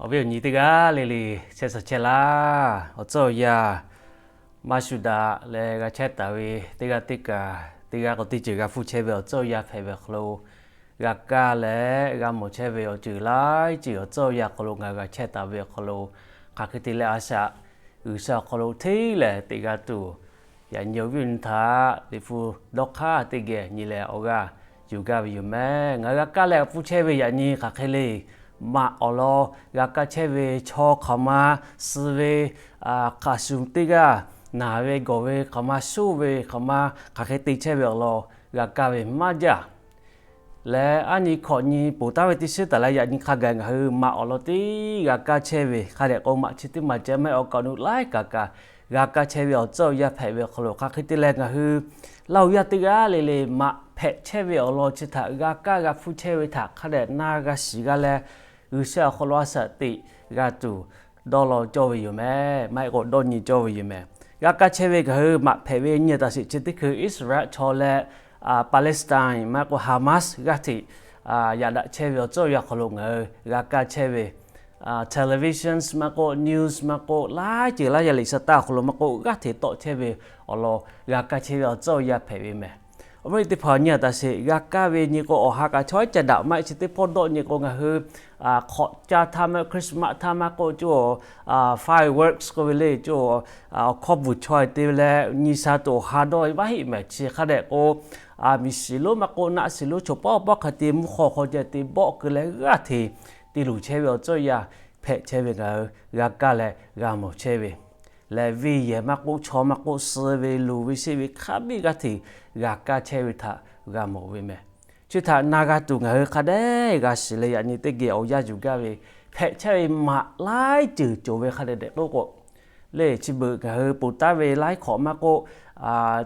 Awˬ viˉ awˬ nyi teˇ g'aˇ le le, chehˇ sha chehˇ laˇ. Awˬ tcuhˉ awˬ yanˇ maˇ shu daꞈ leh g'a chehˇ taˍ ve teˇ g'aˇ teˇ kaˬ, teˇ g'aˇ k'o teˇ ceuˬ g'a hpuˇ chehˇ ve awˬ tcuhˉ awˬ yanˇ hpehꞈ ve awˬ hk'aw lo g'a kaˇ leh g'a mawˬ chehˇ ve awˬ ceuˬ laiˉ ceuˬ awˬ tcuhˉ awˬ yanˇ hk'aw lo ngaˬ hui g'a chehˇ taˍ ve awˬ hk'aw lo, hk'aˬ hk'e te leh a shaꞈ G'uiˬsha awˬ hk'aw lo hteˇ lehˬ teꞈ g'a tuˬ, yaꞈ nyi awˬ viˉ awˬ nyi htaꞈ Liꞈ hpu dawˇ hk'aˇ teˇ geh nyi leh awˬ g'aˇ yuˬ gaˇ ve yoˬ meh. Ngaˬ hui g'a kaˇ leh g'a hpuˇ chehˇ ve yaꞈ nyi hk'aˬ hk'e le, maꞈ awˬ lawn g'a kaˇ chehˇ ve, chaw hk'aˬ ma suh ve, hk'aˬ shuˍ teˇ g'aˇ naˬ ve gawˬ ve, hk'aˬ ma shoˉ ve, hk'aˬ ma hk'aˬ hk'e te chehˇ ve awˬ lawn g'a kaˇ ve maˇ jaˇ. Leh a nyi hkawꞈ nyi poˬ taˍ ve teˇ shiˉ taˍ leh yaꞈ nyi hk'a gaˬ ngaˬ hui maꞈ awˬ lawn teˇ g'a kaˇ chehˇ ve hk'a dehꞈ k'o, maꞈ chi teˇ maˬ ceh maˇ heˆ, awˬ kaꞈ awˬ nu laiˉ kaꞈ kaꞈ g'a kaˇ chehˇ ve awˬ tcuhˉ awˬ yanˇ hpehꞈ ve awˬ hk'aw lo, hk'aˬ hk'e te leh ngaˬ hui Laˇ huˍ yaˇ teˇ g'aˇ le le maꞈ hpehꞈ chehˇ ve awˬ lawn chi htaꞈ g'a kaˇ g'a hpuˇ chehˇ ve htaꞈ hk'a dehꞈ na g'a shiˍ g'a leh, G'uiˬsha awˬ hk'aw lo a shaꞈ teꞈ g'a tuˬ dawˇ law cawˇ ve yoˬ meh. Maˇ heˆ k'o dawˇ nyi cawˇ ve yoˬ meh. G'a kaˇ chehˇ ve ngaˬ hui maꞈ hpehꞈ ve nyi taˍ sheˍ chi teˇ hkui Iˉsaˍreˍlaˆ chaw leh Palestine maˇ heˆ k'o Hamas g'aˇ hteꞈ yaꞈ daꞈ chehˇ ve awˬ tcuhˉ awˬ yanˇ hk'aw lo ngaˬ hui g'a kaˇ chehˇ ve televisions maˇ k'oˆ, news maˇ k'oˆ, laiˉ ceuˬ laiˉ yaˇ liꞈ shaˍ taˇ awˬ hk'aw lo maˇ k'oˆ, g'aˇ hteꞈ tawˆ chehˇ ve awˬ lawn g'a kaˇ chehˇ ve awˬ tcuhˉ awˬ yanˇ hpehꞈ ve meh. Awˬ viˉ teˇ hpaˍ nyi taˍ sheˍ, g'a kaˇ ve nyi k'o awˬ ha kaꞈ chaw iˉ ca daꞈ maˇ heˆ. Chi teˇ pawˆ dawˆ nyi k'o ngaˬ hui hk'awꞈ caˇ htaˇ maˇ heˆ, Christmas htaˇ maˇ k'oˆ, co fireworks k'oˆ ve le, co awˬ hkawˇ bvuhˬ chaweh te ve leh nyi sha tuˬ awˬ ha dawˇ ve maˇ heˆ meh. Chi hk'a dehꞈ k'o miˬ shiˍ lonˉ maˇ k'oˆ, naˆ shiˍ lonˉ chaw pawˆ pawˆ hk'a te mvuhˇ hk'aw hk'aw ceh te bawˆ keu leh g'aˇ hteꞈ te luˬ chehˇ ve awˬ tcuhˉ awˬ yanˇ hpehꞈ chehˇ ve ngaˬ hui g'a kaˇ leh g'a mawˬ chehˇ ve leh, venˇ yehˬ maˇ k'oˆ, chaw maˇ k'oˆ, suh ve luˬ ve sheˆ ve hk'a biˇ g'aˇ hteꞈ g'a kaˇ chehˇ ve htaꞈ g'a mawˬ ve meh. Chi htaꞈ na g'a tuˬ ngaˬ hui hk'a dehꞈ g'a shiˍ leh yaꞈ nyi teˇ geh awˬ yanˇ yuˬ gaˇ ve, hpehꞈ chehˇ ve maꞈ laiˉ ceuˬ cawˬ ve hk'a dehꞈ dehꞈ k'oˆ k'o, le chi beuꞈ ngaˬ hui poˬ taˍ ve laiˉ hk'awꞈ maˇ k'oˆ,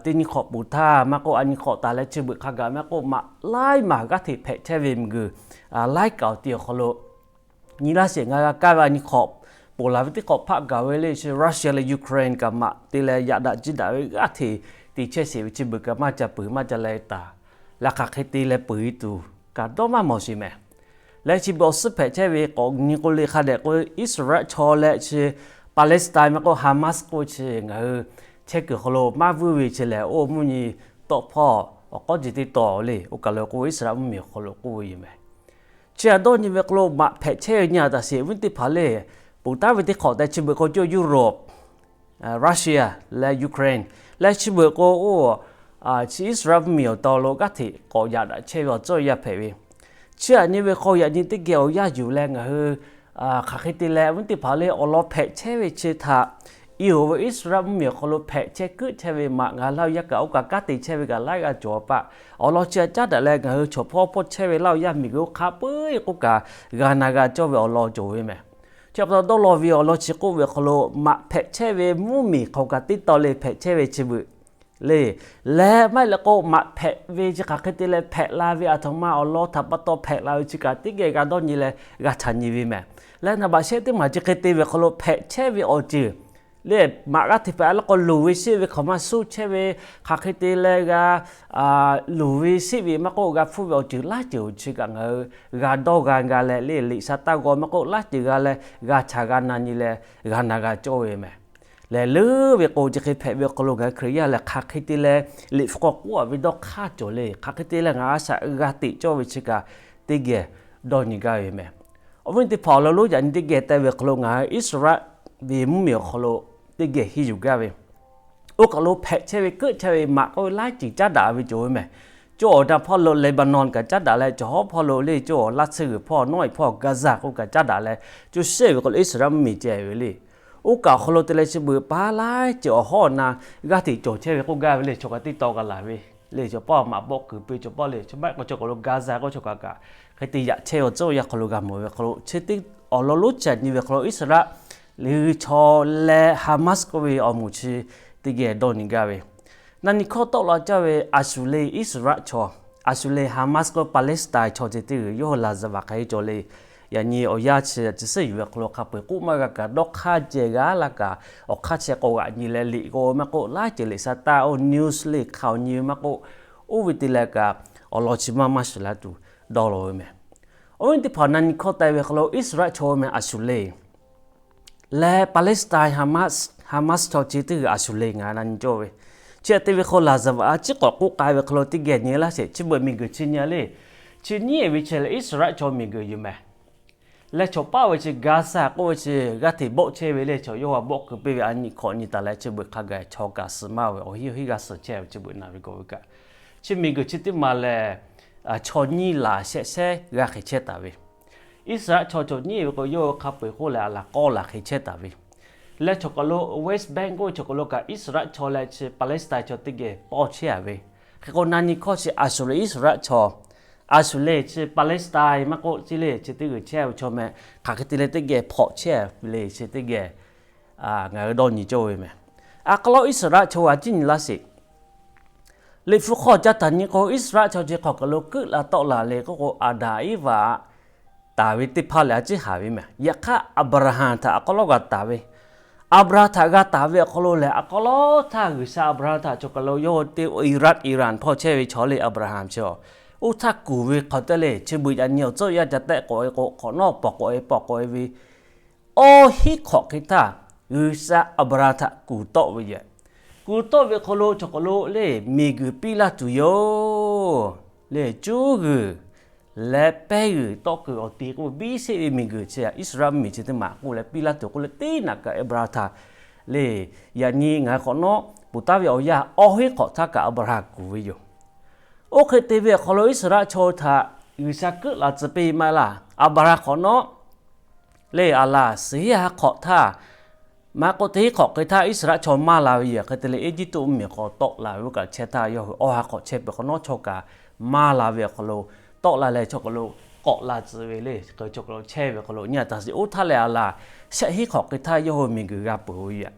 teˇ nyi hk'awꞈ poˬ htaˇ maˇ k'oˆ, a nyi hk'awꞈ taˍ leh chi beuꞈ hk'a gaˬ maˇ k'oˆ, maꞈ laiˉ maˬ g'aˇ hteꞈ hpehꞈ chehˇ ve miˬguiˬ laiˉ kaꞈ awˬ ti awˬ hk'aw lo nyi laˇ sheˍ. Ngaˬ g'a kaˇ ve a nyi hk'awꞈ poˬ laˬ ve teˇ hk'awꞈ hpaˆ gaˬ ve le, chi Russia leh Ukraine kaꞈ maꞈ te leh yaꞈ daꞈ jiˇ daꞈ ve g'aˇ hteꞈ te chehˇ sheˍ ve chi beuꞈ kaꞈ maˇ ca peuˬ maˇ ca leh taˍ leh hk'aˬ hk'e te leh peuˬ e tuˬ kaꞈ dawˇ maˇ mawˬ sheˍ meh. Leh chi beuꞈ awˬ suhˉ hpehꞈ chehˇ ve k'awꞈ nyi k'o le hk'a dehꞈ k'o Iˉsaˍreˍlaˆ chaw leh chi Palestine maˇ k'oˆ, Hamas k'oˆ chi ngaˬ hui chehˇ kuiˬ hk'aw lo maˇ vuiˇ ve chi lehˬ, oˇ mvuhˇ nyi tawˆ hpawˇ awˬ k'awˉ ceuˬ teˇ taw le, oˇ kaˬ lo k'o Iˉsaˍreˍlaˆ mvuhˇmiˬ awˬ hk'aw lo k'oˆ ve yoˬ meh. Chi htaꞈ dawˇ nyi ve k'o lo maꞈ hpehꞈ chehˇ ve nyi a taꞈ sheˍ, awˬ viˉ teˇ hpaˍ le, poˬ taˍ ve teˇ hk'awꞈ tehꞈ chi beuꞈ k'o cawˇ Europe, Russia leh Ukraine leh chi beuꞈ k'o, oˇ chi Iˉsaˍreˍlaˆ mvuhˇmiˬ awˬ to lo g'aˇ hteꞈ k'awꞈ yaꞈ daꞈ chehˇ ve awˬ tcuhˉ awˬ yanˇ hpehꞈ ve. Chi htaꞈ nyi ve k'o yaꞈ nyi teˇ geh awˬ yanˇ yuˬ leh ngaˬ hui hk'aˬ hk'e te leh awˬ viˉ teˇ hpaˍ le awˬ lawn hpehꞈ chehˇ ve chi htaꞈ, iˉ oˍ ve Iˉsaˍreˍlaˆ mvuhˇmiˬ awˬ hk'aw lo hpehꞈ chehˇ keuˆ chehˇ ve maꞈ ngaˬ hui Laˇ huˍ yaˇ kaꞈ oˇ kaꞈ kanˉ te chehˇ ve kaꞈ laiˉ g'aˇ cawˬ paˆ. Awˬ lawn chi htaꞈ caˉ daꞈ leh ngaˬ hui chaw hpawˇ hpawˇ chehˇ ve Laˇ huˍ yaˇ miˬguiˬ oˇ hk'a peu-eˬ k'oˆ kaꞈ g'a na g'a cawˇ ve awˬ lawn cawˬ ve meh. Chi pa taw dawˇ law ve awˬ lawn chi k'oˆ ve awˬ hk'aw lo maꞈ hpehꞈ chehˇ ve mvuhˇmiˬ hk'aw kaꞈ teˇ taw le hpehꞈ chehˇ ve chi beuꞈ le. Leh maˇ heˆ leh k'o maꞈ hpehꞈ ve chi hk'aˬ hk'e te leh hpehꞈ la ve, aˬ htoꞈ ma awˬ lawn htaꞈ pa taw hpehꞈ la ve chi kaꞈ teˇ geh g'a dawˇ nyi leh g'a htaꞈ nyi ve meh. Leh naˍ baꞈ shehˆ teˇ maˬ chi hk'e te ve awˬ hk'aw lo hpehꞈ chehˇ ve awˬ ceuˬ le, maꞈ g'aˇ hteꞈ hpehꞈ la k'o luˬ ve sheˆ ve hk'aˬ ma suhˉ chehˇ ve, hk'aˬ hk'e te leh g'a luˬ ve sheˆ ve maˇ k'oˆ g'a hpfuhˇ ve awˬ ceuˬ laiˉ ceuˬ chi kaꞈ ngaˬ hui g'a dawˇ g'a ga leh le, liꞈ sha taˇ g'aw maˇ k'oˆ laiˉ ceuˬ g'a leh g'a htaꞈ g'a na nyi leh g'a na g'a cawˇ ve meh. Lehˬ leuˉ ve k'o chi hk'e hpehꞈ ve awˬ hk'aw lo ngaˬ hui Hkriꞈ yaˇ lehˬ hk'aˬ hk'e te leh Liꞈ hpu k'awꞈ k'oˆ a ve dawˇ hk'aˇ cawˬ le, hk'aˬ hk'e te leh ngaˬ a shaꞈ g'a teꞈ cawˇ ve chi kaꞈ teˇ geh dawˇ nyi gaˇ ve meh. Awˬ viˉ teˇ hpaˍ awˬ lawn lonˉ yaꞈ nyi teˇ geh te ve awˬ hk'aw lo ngaˬ hui Iˉsaˍreˍlaˆ ve mvuhˇmiˬ awˬ hk'aw lo teˇ geh henˇ yuˬ gaˇ ve, oˇ kaˬ lo hpehꞈ chehˇ ve keuˆ chehˇ ve maꞈ k'oˆ ve laiˉ ceuˬ caˉ daꞈ ve cawˬ ve meh. Cawˇ awˬ da hpawˇ lo Leˍbaˍnonˍ kaꞈ caˉ daꞈ leh, cawˬ hawˉ hpawˇ lo le cawˇ laˇ tsuhˇ g'uiˬ hpawˇ nawˉ e hpawˇ Gaˍzaˍ k'oˆ kaꞈ caˉ daꞈ leh, co shehˆ ve k'o lo Iˉsaˍreˍlaˆ mvuhˇmiˬ ceh ve le. Oˇ kaˬ awˬ hk'aw lo te leh chi beuꞈ paˉ laiˉ ceuˬ awˬ hawˉ awˬ na g'aˇ hteꞈ cawˬ chehˇ ve k'oˆ gaˇ ve le, chaw kaꞈ teˇ taw g'a laˬ ve le, chaw pawˆ maꞈ bawˆ kuiˬ peuˬ chaw pawˆ le, chaw maˇ heˆ k'o chaw kaˬ lo Gaˍzaˍ k'oˆ chaw kaꞈ kaꞈ hk'e te yaꞈ chehˇ ve awˬ tcuhˉ awˬ yanˇ hk'aw lo g'a mawˬ ve hk'aw lo chi teˇ awˬ lawn lonˉ chi htaꞈ nyi ve hk'aw lo Iˉsaˍreˍlaˆ liꞈ hui chaw leh Hamas k'oˆ ve awˬ moˍ chi teˇ geh dawˇ nyi gaˇ ve. Na nyi hkawˇ tawˆ la caˇ ve a shu le Iˉsaˍreˍlaˆ chaw, a shu le Hamas k'oˆ Palestine chaw ceh teˇ g'uiˬ yawˇ hui laˍ zaˍ vaꞈ hk'aˬ hk'e cawˬ le. Yaꞈ nyi awˬ yanˇ chi a ciˉ suhˉ yuˬ ve hk'aw lo hk'a peu-eˬ k'oˆ maˇ g'a kaꞈ dawˇ hk'aˇ ceh g'a laˇ kaꞈ, awˬ hk'aˇ chehˇ k'o g'aꞈ nyi leh liꞈ k'o maˇ k'oˆ laiˉ ceuˬ liꞈ sha taˇ oˇ news le hk'a awˬ nyi ve maˇ k'oˆ, oˇ ve te leh kaꞈ awˬ lawn chi maˇ maˇ shiˍ la tuˬ dawˇ law ve meh. Oˇ ve teˇ hpaˍ na nyi hkawˇ te ve hk'aw lo Iˉsaˍreˍlaˆ chaw meh a shuˍ le, leh Palestine Hamas, Hamas chaw chi teˇ g'uiˬ a shuˍ le ngaˬ na nyi cawˇ ve. Chi hk'e te ve hk'aw lo laˬ zaˍ vaꞈ a ciˉ k'awꞈ k'oˆ k'ai ve hk'aw lo teˇ geh nyi laˇ sheˍ. Chi beuꞈ miˬguiˬ chi nyi le, chi nyiˉ ve chi lehˬ Iˉsaˍreˍlaˆ chaw miˬguiˬ yoˬ mehˍ. Leh chaw paˉ ve chi Gaza k'oˆ ve chi g'aˇ hteꞈ bawˆ chehˇ ve le, chaw yawˇ a bawˆ keu piˇ ve a nyi hk'awꞈ nyi taˍ leh chi beuꞈ hk'a gaˬ chaw kaꞈ suhˍ maˇ ve awˬ hiˉ awˬ hiˉ g'aˇ suhˍ chehˇ ve chi beuꞈ na ve k'oˆ ve kaꞈ, chi miˬguiˬ chi teˇ maˬ lehˬ chaw nyiˇ laˬ shehˆ shehˉ g'a hk'e chehˇ taˍ ve. Iˉsaˍreˍlaˆ chaw chaw nyiˉ ve k'o yawˇ hk'a peu-eˬ k'oˆ leh a laˬ k'awˇ laˬ hk'e chehˇ taˍ ve. Leh chaw kaˬ lo West Bank k'oˆ ve chaw kaˬ lo kaꞈ Iˉsaˍreˍlaˆ chaw leh chi Palestine chaw teˇ geh pawˇ chehˇ a ve. Hk'e k'o na nyi hkawˇ chi a shuˍ le Iˉsaˍreˍlaˆ chaw, a shuˍ le chi Palestine maˇ k'oˆ chi le chi teˇ g'uiˬ chehˇ ve chaw meh hk'aˬ hk'e te leh teˇ geh hpawꞈ chehˇ le chi teˇ geh ngaˬ hui dawˇ nyi cawˇ ve mehˍ. A k'aw lawˉ Iˉsaˍreˍlaˆ chaw a ciˉ nyi laˇ sheˍ. Liꞈ hpu hk'aw ca htaꞈ nyi k'o Iˉsaˍreˍlaˆ chaw chi hk'aˬ kaˬ lo keuˆ la tawˆ la le k'oˆ k'o, Aˍdanˍ Iˉvaꞈ taˍ ve teˇ hpaˍ lehˬ a ciˉ haˍ ve mehˍ. Yaꞈ hk'aˇ Aˍbraˍhanˍ htaꞈ a k'aw lawˉ g'a taˍ ve, Aˍbraˍhanˍ htaꞈ g'a taˍ ve awˬ hk'aw lo lehˬ a k'aw lawˉ htaˇ G'uiˬsha Aˍbraˍhanˍ htaꞈ chaw kaˬ lo yawˇ hui te Iraq, Iran hpawˇ chehˇ ve chaw le Aˍbraˍhanˍ chi a, oˇ htaˇ kuˬ ve hk'aˬ te le chi beuꞈ yaꞈ nyi awˬ tcuhˉ yaˇ ca tehˆ k'awꞈ e k'o hk'awꞈ nawˉ pawˍ k'awꞈ e pawˍ k'awꞈ e ve awˬ hiˉ hk'awꞈ hk'e htaˇ G'uiˬsha Aˍbraˍhanˍ htaꞈ kuˬ tawˆ ve yoˬ. Kuˬ tawˆ ve hk'aw lo chaw kaˬ lo le miˬguiˬ piˇ laˇ tuˬ yoˬ. Le cuˉ g'uiˬ leh pehˇ g'uiˬ tawˆ kuiˬ awˬ ti k'oˆ ve biˇ sheˆ ve miˬguiˬ chi Iˉsaˍreˍlaˆ mvuhˇmiˬ chi teˇ maˬ k'oˆ leh piˇ laˇ tuˬ k'oˆ leh teˇ naꞈ kaꞈ Aˍbraˍhanˍ htaꞈ le yaꞈ nyi ngaˬ hui hk'awꞈ nawˉ ponˬ taˍ ve awˬ yanˇ awˬ hiˉ hk'awꞈ htaˇ kaꞈ Aˍbraˍhanˍ kuˬ ve yoˬ. Oˇ hk'e te ve awˬ hk'aw lo Iˉsaˍreˍlaˆ chaw htaꞈ G'uiˬsha keuˆ la tcuh piˇ maˇ laˇ. Aˍbraˍhanˍ hk'awꞈ nawˉ le a laˬ suhˍ hiˉ ha hk'awꞈ htaˇ maˇ k'oˆ teˇ hiˉ hk'awꞈ hk'e htaˇ Iˉsaˍreˍlaˆ chaw maˇ la ve yoˬ. Hk'e te leh Eˇjiˇtuꞈ mvuhˇmiˬ hk'aw tawˆ la ve oˇ kaꞈ chehˇ htaˇ yawˇ hui awˬ ha hk'awꞈ chehˇ peuˬ hk'awꞈ nawˉ chaw kaꞈ maˇ la ve awˬ hk'aw lo tawˆ la leh chaw kaˬ lo k'awꞈ la tcuh ve le. Hk'e chaw kaˬ lo chehˇ ve hk'aw lo nyi a taˍ sheˍ. Oˇ htaˇ lehˬ a laˬ shehˆ hiˉ hk'awꞈ hk'e htaˇ yawˇ hui miˬguiˬ g'a peuˬ ve yoˬ.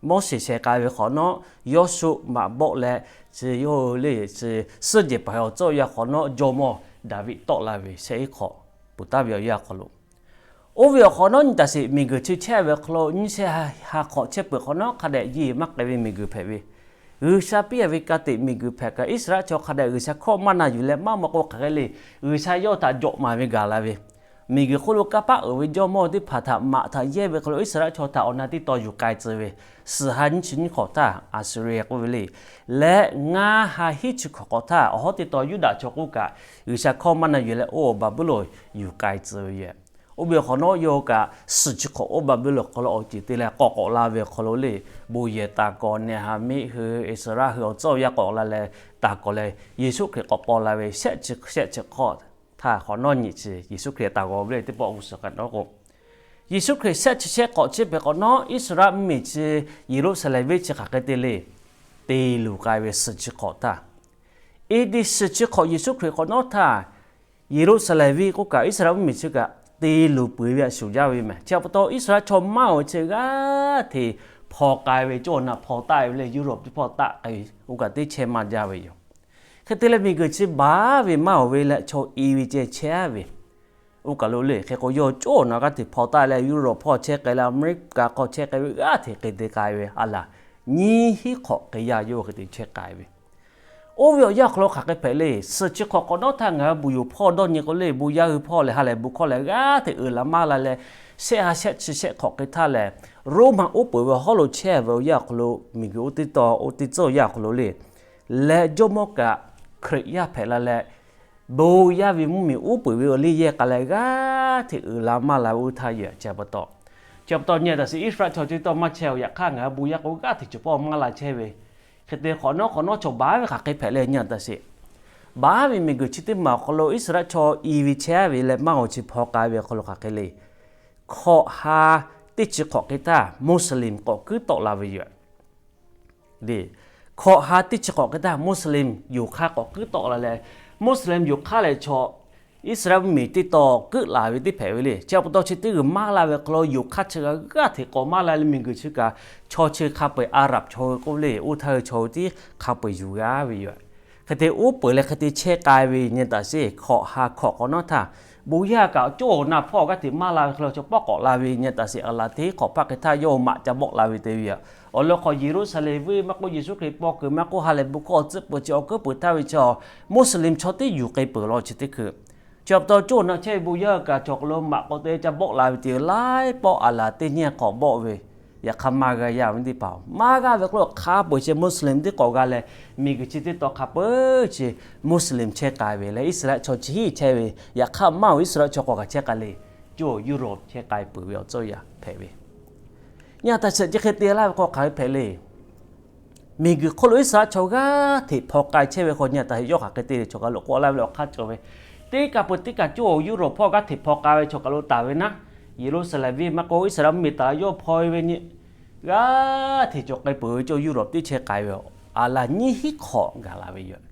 Moˉseˍ sheh k'ai ve hk'awꞈ nawˉ Yawˇsuˆ maꞈ bawˆ leh chi yawˇ hui le chi suhˉ jehˬ paˍ awˬ tcuhˉ awˬ yanˇ hk'awꞈ nawˉ jawˇmawˇ Daˍviˆ tawˆ la ve shehˆ hiˉ hk'awꞈ ponˬ taˍ ve awˬ yanˇ hk'aw lo oˇ ve awˬ hk'awꞈ nawˉ nyi taˍ sheˍ. Miˬguiˬ chi chehˇ ve awˬ hk'aw lo nyiˇ shehˆ ha hk'awꞈ chehˇ peuˬ hk'awꞈ nawˉ hk'a dehꞈ yeˬ maˇ k'ai ve miˬguiˬ hpehꞈ ve, G'uiˬsha piˇ a ve ka tiꞈ miˬguiˬ hpehꞈ kaꞈ Iˉsaˍreˍlaˆ chaw hk'a dehꞈ G'uiˬsha hkawˇ maˇ na yuˬ leh maˇ maw k'o hk'aˬ hk'e le G'uiˬsha yawˇ htaꞈ jawꞈ maˍ ve gaˬ la ve, miˬguiˬ hk'oˆ lo kanˇ paˆ uiˍ ve jawˇmawˇ teˇ hpaˍ htaꞈ maꞈ htaꞈ yehˇ ve hk'aw lo Iˉsaˍreˍlaˆ chaw htaꞈ awˬ na teˇ tawn yuˬ k'ai tcuh ve, suhˍ ha nyiˇ chi nyiˇ hk'awꞈ htaˇ Aˍsuˍriˍ k'oˆ ve le, leh ngaˇ ha hiˉ chi hk'awꞈ hk'awꞈ htaˇ awˬ hawˉ teˇ tawn Yuˇdaꞈ chaw k'oˆ kaꞈ G'uiˬsha hkawˇ maˇ na yuˬ leh oˇ Baˍbuˍlonˍ yuˬ k'ai tcuh ve yoˬ. Oˇ ve awˬ hk'awꞈ nawˉ yawˇ hui kaꞈ suhˍ chi hk'awꞈ oˇ Baˍbuˍlonˍ hk'aw lo awˬ ceˬ te leh k'awꞈ k'awꞈ la ve awˬ hk'aw lo le, bon yehˬ taˍ kawꞈ Neˍhaˍmiˆ hui Iˉsaˍreˍlaˆ hui awˬ tcuhˉ awˬ yanˇ k'awꞈ la leh taˍ kawꞈ leh Yeˍsuˆ Hkriꞈ k'awꞈ paw la ve shehˆ chi shehˆ chi hk'awꞈ htaˇ hk'awꞈ nawˉ nyi chi Yeˍsuˆ Hkriꞈ taˍ g'awˬ ve le teˇ pawˆ g'uˇ suhˍ hk'awꞈ nawˉ k'o, Yeˍsuˆ Hkriꞈ shehˆ chi shehˆ hk'awꞈ chehˇ peuˬ hk'awꞈ nawˉ Iˉsaˍreˍlaˆ mvuhˇmiˬ chi Yeˍruˆsaˍlehnˍ venˇ chi hk'aˬ hk'e te le te luˬ k'ai ve suhˍ chi hk'awꞈ htaˇ, A D suhˍ chi hk'awꞈ Yeˍsuˆ Hkriꞈ hk'awꞈ nawˉ htaˇ Yeˍruˆsaˍlehnˍ venˇ k'oˆ kaꞈ Iˉsaˍreˍlaˆ mvuhˇmiˬ chi kaꞈ te luˬ peuˬ ve a shuˍ jaˇ ve mehˍ. Chi pa taw Iˉsaˍreˍlaˆ chaw maˇ oˬ ve chi g'aˇ hteꞈ hpaw k'ai ve cawˇ na hpaw taˆ ve le Europe teˇ hpawˇ taˆ k'ai ve oˇ kaꞈ teˇ chehˇ maˇ jaˇ ve yoˬ. Hk'e te leh miˬguiˬ chi baˬ ve maˇ oˬ ve leh chaw i ve ceh chehˇ ve oˇ kaˬ lo le. Hk'e k'o yawˇ cawˇ na g'aˇ hteꞈ hpaw taˆ leh Europe hpawˇ chehˇ k'ai leh America hk'aw chehˇ k'ai ve g'aˇ hteꞈ hk'e te k'ai ve a laˬ nyiˇ hiˉ hk'awꞈ hk'e yaˇ yawˇ hk'e te chehˇ k'ai ve Oˇ ve awˬ yanˇ awˬ hk'aw lo hk'aˬ hk'e hpehꞈ le. Suhˍ chi hk'awꞈ hk'awꞈ nawˉ htaˇ ngaˬ hui buˬ yoˬ hpawˇ dawˇ nyi k'o le, bon yaˇ hui hpawˇ lehˬ ha lehˬ bon hkawˇ lehˬ g'aˇ hteꞈ uiˍ la maˇ la leh, shehˆ ha shehˆ chi shehˆ hk'awꞈ hk'e htaˇ lehˬ, Roˉmaꞈ uˉ peunˍ ve hawˉ lo chehˇ ve awˬ yanˇ awˬ hk'aw lo miˬguiˬ oˇ teˇ tawn oˇ teˇ tcuhˉ awˬ yanˇ awˬ hk'aw lo le, leh Jawˇmawˇ kaꞈ Hkriꞈ yaˇ hpehꞈ la leh, bon yaˇ ve mvuhˇmiˬ uˉ peunˍ ve awˬ liˇ yehˇ k'a leh g'aˇ hteꞈ uiˍ la maˇ la ve oˇ htaˇ yehˬ chi pa taw, chi pa taw nyi a taꞈ shiˍ Iˉsaˍreˍlaˆ chaw teˇ tawn maˇ chehˇ oˬ. Yaꞈ hk'aˇ ngaˬ hui bon yaˇ k'o g'aˇ hteꞈ cawˬ pawˆ maˇ la chehˇ ve, hk'e te hk'awꞈ nawˉ hk'awꞈ nawˉ chaw baˬ ve hk'aˬ hk'e hpehꞈ leh nyi a taꞈ sheˍ. Baˬ ve miˬguiˬ chi teˇ maˬ awˬ hk'aw lo Iˉsaˍreˍlaˆ chaw i ve chehˇ ve leh maˇ g'awˬ chi hpaw k'ai ve awˬ hk'aw lo hk'aˬ hk'e le. Hkawꞈ ha teˇ chi hk'awꞈ hk'e htaˇ Muslim k'awꞈ kuiˉ tawˆ la ve yoˬ. Hkawꞈ ha teˇ chi hk'awꞈ hk'e htaˇ Muslim yonˍ hk'aˇ k'awꞈ kuiˉ tawˆ la leh, Muslim yonˍ hk'aˇ lehˬ chaw Iˉsaˍreˍlaˆ mvuhˇmiˬ teˇ tawn keuˆ laˬ ve teˇ hpehꞈ ve le. Chi pa taw chi teˇ g'uiˬ maˇ la ve hk'aw lo yonˍ hk'aˇ chi g'a g'aˇ hteꞈ k'awꞈ maˇ la leh miˬguiˬ chi kaꞈ chaw chi hk'a peu-eˬ Aˍraˍ chaw hui k'oˆ ve le, oˇ htaˇ hui chaw hui tiˉ hk'a peu-eˬ yuˬ g'a ve yoˬ. Hk'e te uˉ peunˍ leh hk'e te chehˇ k'ai ve nyi a taꞈ sheˍ. Hkawꞈ ha hkawꞈ hk'awꞈ nawˉ htaˇ bon yaˇ kaꞈ cawˇ na hpawˇ g'aˇ hteꞈ maˇ la ve hk'e le chaw pawˆ k'awꞈ la ve nyi a taꞈ sheˍ. A laˬ teˇ hk'awꞈ hpaˇ hk'e htaˇ yawˇ maꞈ ca bawˆ la ve te ve yoˬ. Awˬ lawn hk'aw Yeˍruˆsaˍlehnˍ venˇ maˇ k'oˆ, Yeˍsuˆ Hkriꞈ paw kuiˬ maˇ k'oˆ, ha lehˬ bon hkawˇ awˬ tcuhˉ peuˬ chi awˬ kuiˉ peuˬ htaˇ ve chaw Muslim chaw tiˉ yuˬ k'ai peuˬ law chi teˇ hkui Chi pa taw coˇ na chehˇ ve bon yaˇ kaꞈ chaw hk'aw lo maꞈ k'aw te ca bawˆ la ve te laiˉ pawˆ a laˬ teˇ nyi hk'awꞈ bawˆ ve, yaꞈ hk'aˇ maˇ g'a yaˇ ve teˇ hpaˍ maˇ g'a ve hk'aw lo hk'a peu-eˬ chi Muslim teˇ k'awꞈ g'a leh, miˬguiˬ chi teˇ taw hk'a peu-eˬ chi Muslim chehˇ k'ai ve leh Iˉsaˍreˍlaˆ chaw chi hiˆ chehˇ ve, yaꞈ hk'aˇ maˇ-oˬ Iˉsaˍreˍlaˆ chaw k'awꞈ kaꞈ chehˇ k'ai le. Coˇ Europe chehˇ k'ai peuˬ ve awˬ tcuhˇ yaˇ hpehꞈ ve. Nyi a taꞈ shehˍ chi hk'e te laˇ ve hk'aw hk'aˬ hk'e hpehꞈ le. Miˬguiˬ hk'oˆ lo Iˉsaˍreˍlaˆ chaw g'aˇ hteꞈ hpaw k'ai chehˇ ve hk'aw nyi a taꞈ shehˍ yawˇ hk'aˬ hk'e te le chaw kaꞈ lo k'oˆ laˇ ve le awˬ hk'aˇ cawˬ ve, teˇ kaꞈ peuˬ teˇ kaꞈ coˇ Europe hpawˇ g'aˇ hteꞈ hpaw k'ai ve chaw kaꞈ lo taˍ ve naˉ, Yeˍruˆsaˍlehnˍ venˇ maˇ k'oˆ Iˉsaˍreˍlaˆ mvuhˇmiˬ taˍ la yawˇ hpaw ve nyi g'aˇ hteꞈ cawˬ k'ai peuˬ ve coˇ Europe teˇ chehˇ k'ai ve a laˬ nyiˇ hinˉ hk'awꞈ gaˬ la ve yoˬ.